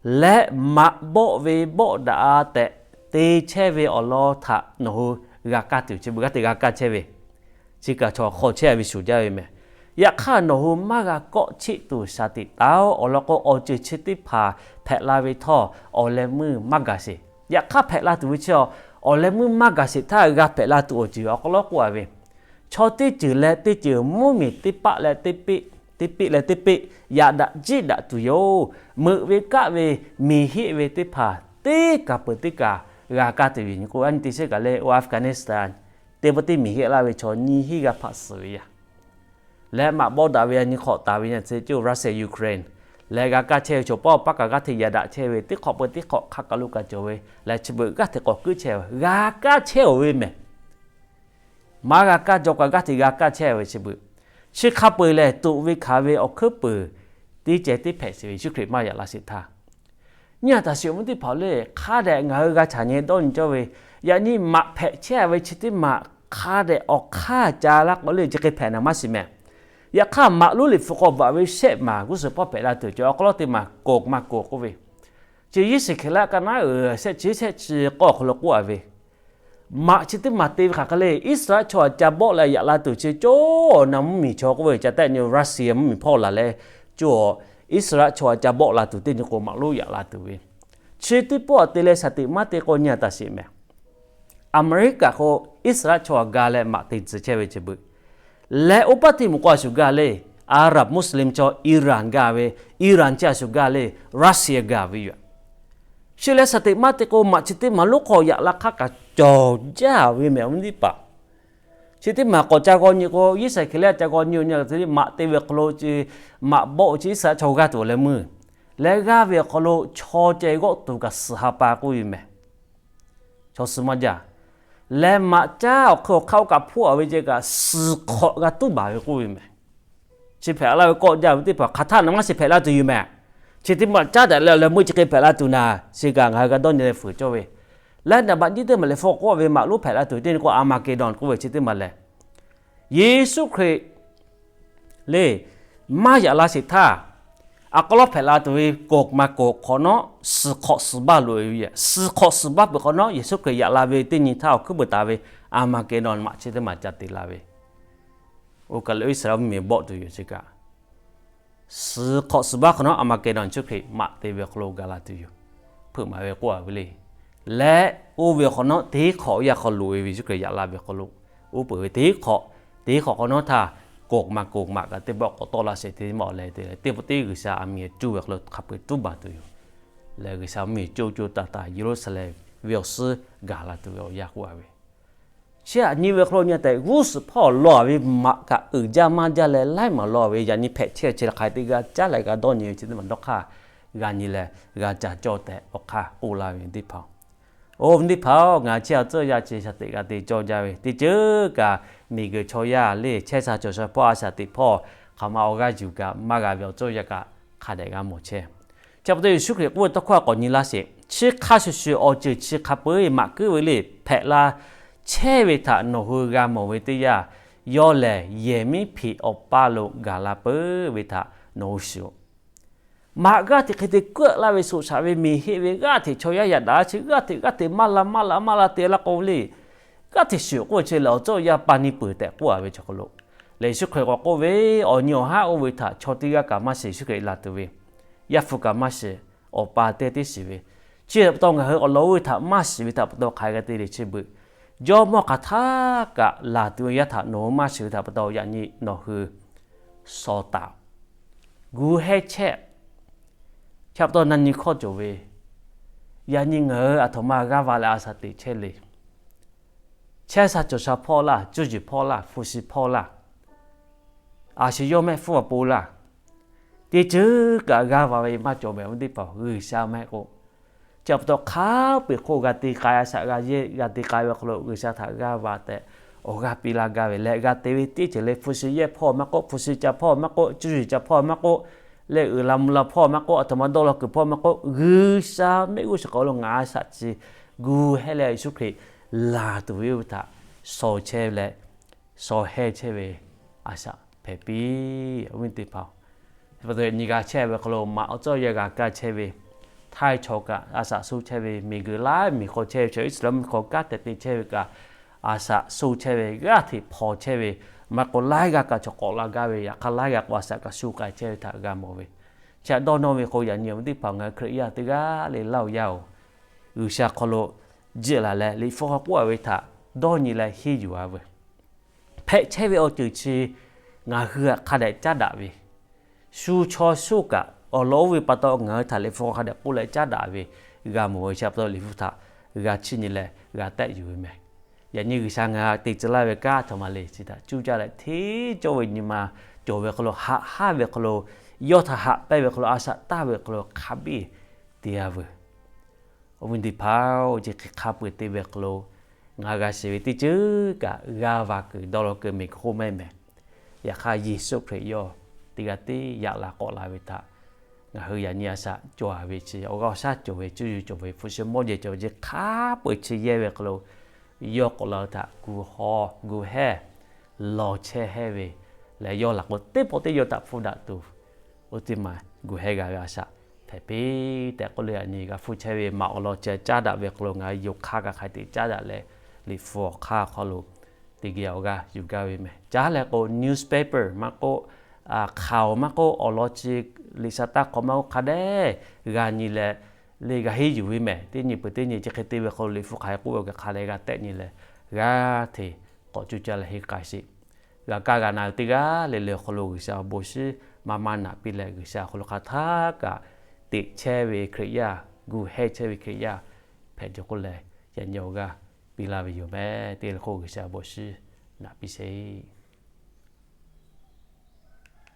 leh maꞈ bawˆ ve bawˆ daꞈ a tehꞈ te chehˇ ve awˬ lawn htaꞈ nawˬ hui g'a kaˇ tuˬ chi beuꞈ g'aˇ hteꞈ g'a kaˇ chehˇ ve, chi kaꞈ chaw hk'aw chehˇ ve shuˍ jaˇ ve mehˬ. Yaꞈ hk'aˇ nawˬ hui maˇ g'a kawˆ cheˆ tuˬ shaˍ tiꞈ taˍ-oˬ. Awˬ lawn k'o, awˬ ceuˬ chi teˇ hpaˍ hpehꞈ la ve htawˇ, awˬ leh meuˇ maˇ gaˬ sheˍ. Yaꞈ hk'aˇ hpehꞈ la tuˬ ve chi, awˬ leh meuˇ maˇ gaˬ sheˍ htaˇ g'a hpehꞈ la tuˬ awˬ ceuˬ awˬ hk'aw lo k'oˆ a ve, chaw teˇ ceuˬ leh teˇ ceuˬ mvuhˇmiˬ teˇ paˆ leh teˇ peˆ, teˇ peˆ leh teˇ peˆ yaꞈ daꞈ jiˆ daꞈ tuˬ yoˬ. Meuꞈ ve kaˆ ve miˬ heˆ ve teˇ hpaˍ teˇ kaˬ peuˬ teˇ kaˬ g'a kaˇ tuˬ ve nyi k'o, a nyi te sheˉ kaꞈ leh Afghanistan teˇ pawˆ teˇ miˬ heˆ laˇ ve chaw nyiˇ hinˉ g'aˇ hpaˆ suhˍ ve yaˇ leh maꞈ bawˆ daꞈ ve yaˇ nyi hk'awꞈ taˍ ve yaˇ ceh cawˇ Russia Ukraine leh g'a kaˇ chehˇ ve chaw pawˆ paˇ kaꞈ g'aˇ hteꞈ yaꞈ daꞈ chehˇ ve teˇ hk'awꞈ peuˬ teˇ hk'awꞈ hk'a kaˬ lo kaꞈ cawˬ ve leh chi beuꞈ g'aˇ hteꞈ k'awꞈ keuˆ chehˇ ve g'a kaˇ chehˇ-oˬ ve mehˬ. maˇ g'a kaˇ jaw kaꞈ g'aˇ hteꞈ g'a kaˇ chehˇ ve chi beuꞈ, chi hk'a peu-eˬ lehˬ toꞈ ve hkanˍ ve awˬ hkuiˉ peuˬ teˇ ceh teˇ hpehꞈ sheˍ ve Yeˍsuˆ Hkriꞈ maˇ yaꞈ la sheˍ htaˇ, nyi a taˍ sheˍ awˬ viˉ teˇ hpaˍ le. Hk'a dehꞈ ngaˬ hui g'a caꞈ nyi dawˇ nyi cawˇ ve, yaꞈ nyi maꞈ hpehꞈ chehˇ ve chi teˇ maˬ hk'a dehꞈ awˬ hk'aˇ ca laˇ k'o le, chi hk'e hpehꞈ naˍ maˇ shiˍ mehˍ. Yaꞈ hk'aˇ maꞈ lonˉ liꞈ hpu k'aw bvuhꞈ ve shehˆ maˬ g'uˇ suhˍ hpawˇ hpehꞈ la tuˬ cawˬ awˬ hk'aw lo teˇ maˬ kawˍ maˇ kawˍ k'oˆ ve, chi Yeˍsuˆ Hkriꞈ laˇ ka naˉ uiˍ shehˆ chi shehˆ chi k'awˇ awˬ hk'aw lo k'oˆ a ve, maꞈ chi teˇ maˬ te ve hk'aˬ hk'e le, Iˉsaˍreˍlaˆ chaw htaꞈ ca bawˆ leh yaꞈ la tuˬ chi cawˇ na mvuhˇmiˬ chaw k'oˆ ve, ca tehˆ nyi Russia mvuhˇmiˬ hpawˇ laˬ leh, cawˇ Iˉsaˍreˍlaˆ chaw htaꞈ ca bawˆ la tuˬ teˇ nyi k'o maꞈ lonˉ yaꞈ la tuˬ ve, chi teˇ pawˆ te leh shaˍ tiꞈ maˇ te k'o nyi a taˍ sheˍ mehˍ. Aˍmeˍriˆkaꞈ k'o Iˉsaˍreˍlaˆ chaw htaꞈ ga leh maꞈ te tcuh chehˇ ve chi beuꞈ, leh oˇ paˉ teˇ moˍ k'o a shu gaˇ le, Arab Muslim chaw Iran gaˇ ve, Iran chi a shu gaˇ le, Russia gaˇ ve yoˬ. Chi leh shaˍ tiꞈ maˇ te k'o maꞈ chi teˇ maˬ lonˉ hk'aw yaꞈ la hk'aˇ kaꞈ cawˬ jaˇ ve mehˍ awˬ viˉ teˇ hpaˍ. Chi teˇ maˬ k'awꞈ ca g'aw nyi k'o, Iˉsaˍreˍlaˆ ca g'aw nyi-o nyi a te maꞈ te ve hk'aw lo, maꞈ bawˆ chi Iˉsaˍreˍlaˆ chaw g'aˇ tuˬ leh meuˇ, leh g'aˇ ve awˬ hk'aw lo chaw ceh g'awˆ tuˬ kaꞈ suhˍ ha pa k'oˆ ve mehˍ. Chaw suh maˇ jaˇ. Leh maꞈ caˉ awˬ hk'e awˬ hk'aˇ oˇ kaꞈ hpuˇ a ve ceh kaꞈ suhˍ hk'awꞈ g'a tuˉ baˬ ve k'oˆ ve mehˍ. Chi hpehꞈ laˇ ve kawˆ jaˇ ve teˇ hpaˍ hk'aˬ htaˇ na maˇ shiˍ hpehꞈ la tuˬ yoˬ mehˍ. Chi teˇ maˬ caˉ daꞈ leh leh meuˇ chi hk'e hpehꞈ la tuˬ na, chi kaꞈ ngaˬ hui g'a dawˇ nyi leh fuiˍ cawˇ ve. Leh naˍ baꞈ nyiˇ teˇ maˬ lehˬ hpu k'oˆ ve maꞈ lonˉ hpehꞈ la tuˬ teˇ nyi k'o Armageddon k'oˆ ve chi teˇ maˬ lehˬ, Yeˍsuˆ Hkriꞈ le maˇ yaꞈ la sheˍ htaˇ, a k'aw lawˉ hpehꞈ la tuˬ ve kawˍ maˇ kawˍ hk'awꞈ nawˉ suhˍ hk'awꞈ suhˍ baˇ loꞈ e ve, suhˍ hk'awꞈ suhˍ baˇ peuˬ hk'awꞈ nawˉ Yeˍsuˆ Hkriꞈ yaꞈ la ve teˇ nyi htaˇ awˬ hkuiˉ puiˍ taˍ ve Armageddon maꞈ chi teˇ maˬ ca te la ve, oˇ kaˬ lo Iˉsaˍreˍlaˆ mvuhˇmiˬ bawˆ tuˬ yoˬ chi kaꞈ suhˍ hk'awꞈ suhˍ baˇ hk'awꞈ nawˉ Armageddon Yeˍsuˆ Hkriꞈ maꞈ te ve awˬ hk'aw lo gaˬ la tuˬ yoˬ. Hpeuꞈ maˍ ve k'oˆ a ve le. Leh oˇ ve awˬ hk'awꞈ nawˉ teˇ hk'awꞈ yaˇ hk'aw loꞈ e ve Yeˍsuˆ Hkriꞈ yaꞈ la ve awˬ hk'aw lo, oˇ peuˬ ve teˇ hk'awꞈ, teˇ hk'awꞈ hk'awꞈ nawˉ htaˇ kawˍ maˇ kawˍ maꞈ kaꞈ teˇ pawˆ k'awꞈ tawˆ la sheˍ teˇ maˬ awˬ leh te leh teˇ pawˆ teˇ G'uiˬsha a miˍ cuˇ ve awˬ hk'aw lo hk'a peu-eˬ tuˉ baˬ tuˬ yoˬ. Leh G'uiˬsha mvuhˇmiˬ co co taiˍ taiˍ Yeˍruˆsaˍlehnˍ ve awˬ suhˉ gaˬ la tuˬ ve awˬ yanˇ k'oˆ a ve, chi aꞈ nyi ve hk'aw lo nyi tehꞈ g'uˇ suhˍ hpawˇ law a ve maꞈ kaꞈ uiˍ jaˇ maˇ jaˇ leh laiˉ maˬ law ve yaꞈ nyi hpehꞈ chehˇ chi hk'aˬ hk'e te g'a caˉ leh g'a dawˇ nyi ve chi teˇ maˬ dawˇ hk'aˇ g'a nyi leh g'a ca cawˇ tehꞈ awˬ hk'aˇ k'oˆ laˇ ve teˇ hpaˍ-oˬ. Oˇ ve teˇ hpaˍ-oˬ, ngaˬ hui chi a tcuhˇ yaˇ chi shaˍ tiꞈ g'a te cawˇ jaˇ ve teˇ ceuˬ kaꞈ, miˬguiˬ chaw yaˇ le chehˇ sha cawˬ sha hpawˇ a shaˍ tiꞈ hpawˇ hk'aˬ ma awˬ g'aˇ yuˬ kaꞈ maˇ g'a ve awˬ cawˇ yaˇ kaꞈ hk'a dehꞈ g'a mawˬ chehˇ. Chi pa taw Yeˍsuˆ Hkriꞈ k'oˆ ve tawˇ hkawˇ k'awꞈ nyi laˇ sheˍ. Chi hk'a shuˍ shuˍ awˬ ceuˬ chi hk'a peu-eˬ maꞈ kuiˉ ve le hpehꞈ la chehˇ ve htaꞈ nawˬ hui g'a mawˬ ve teˇ yanˇ, yawˇ lehˬ yehˬ miˉ hpeꞈ awˬ paˇ lo gaˬ la peuˬ ve htaꞈ nawˬ hui shiˍ-oꞈ. Maꞈ g'aˇ hteꞈ hk'e te kuˆ laˇ ve soˍ shaˍ ve miˬ heˆ ve g'aˇ hteꞈ chaw yaˇ yaꞈ daꞈ chi g'aˇ hteꞈ g'aˇ hteꞈ maˇ la maˇ la maˇ la te laˇ k'o le, g'aˇ hteꞈ shiˍ k'oˆ ve chi lehˬ awˬ cawˇ yaˇ pa ni peuˬ tehꞈ k'oˆ a ve chi hk'aw lo, lehˬ Yeˍsuˆ Hkriꞈ k'awꞈ k'oˆ ve, awˬ nyi awˬ haˉ oˇ ve htaꞈ chaw teˇ g'aˇ kaꞈ maˇ shiˍ, Yeˍsuˆ Hkriꞈ laˬ tuˬ ve, Yaˇ hpu kaꞈ maˇ shiˍ, Awˬ pa teˇ teˇ shiˍ ve, chi htaꞈ pa taw ngaˬ hui awˬ lawn oˇ ve htaꞈ maˇ shiˍ ve htaꞈ pa taw hk'aˬ hk'e g'a te le chi beuꞈ, Jawˇmawˇ hk'aˬ htaˇ kaꞈ laˬ tuˬ ve yaˇ htaꞈ nawˬ hui maˇ shiˍ ve htaꞈ pa taw yaꞈ nyi nawˬ hui shaw taˍ-oꞈ. Gu hehˇ chehˇ. Chi pa taw na nyi hkawˇ cawˬ ve, yaꞈ nyi ngaˬ hui aˬ htoꞈ ma g'aˇ va leh a shaꞈ teꞈ chehˇ le. Chehˇ sha cawˬ sha hpawˇ laˇ, cuˇ yiˍ hpawˇ laˇ, hpu shi hpawˇ laˇ, a shu yawˇ mehˆ hpfuhˇ a po laˇ, teˇ ceuˬ kaꞈ g'aˇ va ve maˇ cawˬ mehˍ ve teˇ hpaˍ G'uiˬsha mehˆ k'o, chi pa taw hk'a peu-eˬ hk'oˆ g'a te k'ai, a shaꞈ g'a yeˇ g'a te k'ai ve hk'aw lo G'uiˬsha htaꞈ g'aˇ va tehꞈ awˬ g'aˇ piˇ laˇ gaˇ ve leh g'a te ve teˇ ceuˬ le hpu shi yehˇ hpawˇ maˇ k'oˆ, hpu shi ca hpawˇ maˇ k'oˆ, cuˇ yiˍ ca hpawˇ maˇ k'oˆ, leh uiˍ la mvuh la hpawˇ maˇ k'oˆ, aˬ htoꞈ ma dawˇ law kuiˬ hpawˇ maˇ k'oˆ, G'uiˬsha mehˆ g'uˇ suhˍ hk'aw lo ngaˬ a shaꞈ chi gu hehˇ leh Yeˍsuˆ Hkriꞈ laˬ tuˬ ve oˇ ve htaꞈ shaw chehˇ ve leh shaw hehˇ chehˇ ve a shaꞈ hpehꞈ piˇ. Awˬ viˉ teˇ hpaˍ-oˬ, nyi g'a chehˇ ve hk'aw lo maꞈ awˬ cawˇ yaˇ g'a kaˇ chehˇ ve, htaiˇ chaw kaꞈ a shaꞈ suh chehˇ ve, miˬguiˬ laiˉ miˬ hk'aw chehˇ ve, chaw Iˉsaˍreˍlaˆ mvuhˇ miˬ hk'aw kanˉ te te chehˇ ve kaꞈ a shaꞈ suh chehˇ ve, g'aˇ hteꞈ hpaw chehˇ ve, maˇ k'o laiˉ g'aˇ kaꞈ chaw k'awꞈ la gaˇ ve, yaꞈ hk'aˇ laiˉ g'aˇ k'o a shaꞈ kaꞈ suh k'ai chehˇ ve htaꞈ g'a mawˬ ve. Chi htaꞈ dawˇ nawˇ ve k'o, yaꞈ nyi awˬ viˉ teˇ hpaˍ ngaˬ hui Hkriꞈ yaˇ teˇ g'aˇ le Laˇ huˍ yaˇ-oˬ, G'uiˬsha hk'aw lo jiˆ laˬ leh Liꞈ hpu hk'aw k'oˆ a ve htaꞈ dawˇ nyi leh henˇ yuˬ a veuˬ. Hpehꞈ chehˇ ve awˬ ceuˬ chi ngaˬ hui htaꞈ hk'a dehꞈ caˉ daꞈ ve, shu chaw shu kaꞈ awˬ lawn oˇ ve pa taw ngaˬ hui htaꞈ Liꞈ hpu hk'aw hk'a dehꞈ k'oˆ leh caˉ daꞈ ve g'a mawˬ ve. Chi pa taw Liꞈ hpu htaꞈ g'a chiˇ nyi leh g'a tehˆ yuˬ ve mehˬ. Yaꞈ nyi G'uiˬsha ngaˬ hui te tcuh laˇ ve kanˉ aˬ htoꞈ ma le chi htaꞈ cuˇ caˇ leh hteˇ cawˇ ve nyi ma cawˬ ve hk'aw lo, haꞈ haˉ ve hk'aw lo, yawˇ htaꞈ haꞈ pehnˇ ve hk'aw lo, a shaꞈ taˇ ve hk'aw lo hk'a biˇ te a veuˬ. Awˬ viˉ teˇ hpaˍ-oˬ, chi hk'e hk'a peu-eˬ te ve hk'aw lo Ngaˬ g'a shiˍ ve teˇ ceuˬ kaꞈ g'aˇ va kuiˬ dawˇ law keu miˬ hk'oˆ mehˆ mehˍ. Yaꞈ hk'aˇ, Yeˍsuˆ Hkriꞈ yawˇ teˇ g'aˇ tiˉ yaꞈ la k'awꞈ la ve htaꞈ ngaˬ hui yaꞈ nyi a shaꞈ cawˬ ve chi awˬ g'aˇ awˬ shaˉ cawˬ ve cuˇ yiˍ cawˬ ve hpu shi mawˇ jehˬ cawˬ ve chi hk'a peu-eˬ chi yehˇ ve hk'aw lo, yawˇ k'awꞈ la htaꞈ gu haw gu hehˇ lawˬ chehˇ hehˇ ve leh, yawˇ laꞈ k'o teˇ pawˆ teˇ yawˇ htaꞈ hpfuhˇ daꞈ tuˬ, oˇ teˇ maˬ gu hehˇ g'a g'a shaꞈ hpehꞈ piˇ tehꞈ k'oˆ leh, yaꞈ nyi g'a hpfuhˇ chehˇ ve maꞈ awˬ lawn chi caˉ daꞈ ve hk'aw lo ngaˬ hui yonˍ hk'aˇ g'a hk'ai te caˉ daꞈ leh, Liꞈ hpu awˬ hk'aˇ awˬ hk'aw lo teˇ geh awˬ g'aˇ yuˬ gaˇ ve mehˍ. Caˉ leh k'o, newspaper maˇ k'oˆ, hk'aoˍ maˇ k'oˆ, awˬ lawn chi liꞈ shaˍ taˇ hk'awꞈ maˇ k'oˆ, hk'a dehꞈ g'a nyi leh, le g'a henˇ yuˬ ve mehˍ. Teˇ nyi peuˬ teˇ nyi chi hk'e te ve hk'aw lo Liꞈ hpu hk'aˬ hk'e k'oˆ ve awˬ hk'aˬ hk'e leh g'a tehꞈ nyi leh, g'aˇ hteꞈ k'awꞈ cuˇ caˇ leh henˇ k'ai sheˍ. G'a kaˇ g'a na ve teˇ g'aˇ le le awˬ hk'aw lo G'uiˬsha awˬ bon shinˉ maˇ maˇ naꞈ piˇ leh, G'uiˬsha awˬ hk'aw lo hk'aˬ htaˇ kaꞈ teꞈ chehˇ ve Hkriꞈ yaˇ, gu hehˇ chehˇ ve Hkriꞈ yaˇ hpehꞈ tuˬ k'oˆ leh, yaꞈ nyi awˬ g'aˇ piˇ laˇ ve yoˬ mehˍ. Teˇ le hk'oˆ G'uiˬsha awˬ bon shinˉ naꞈ piˇ sheˍ.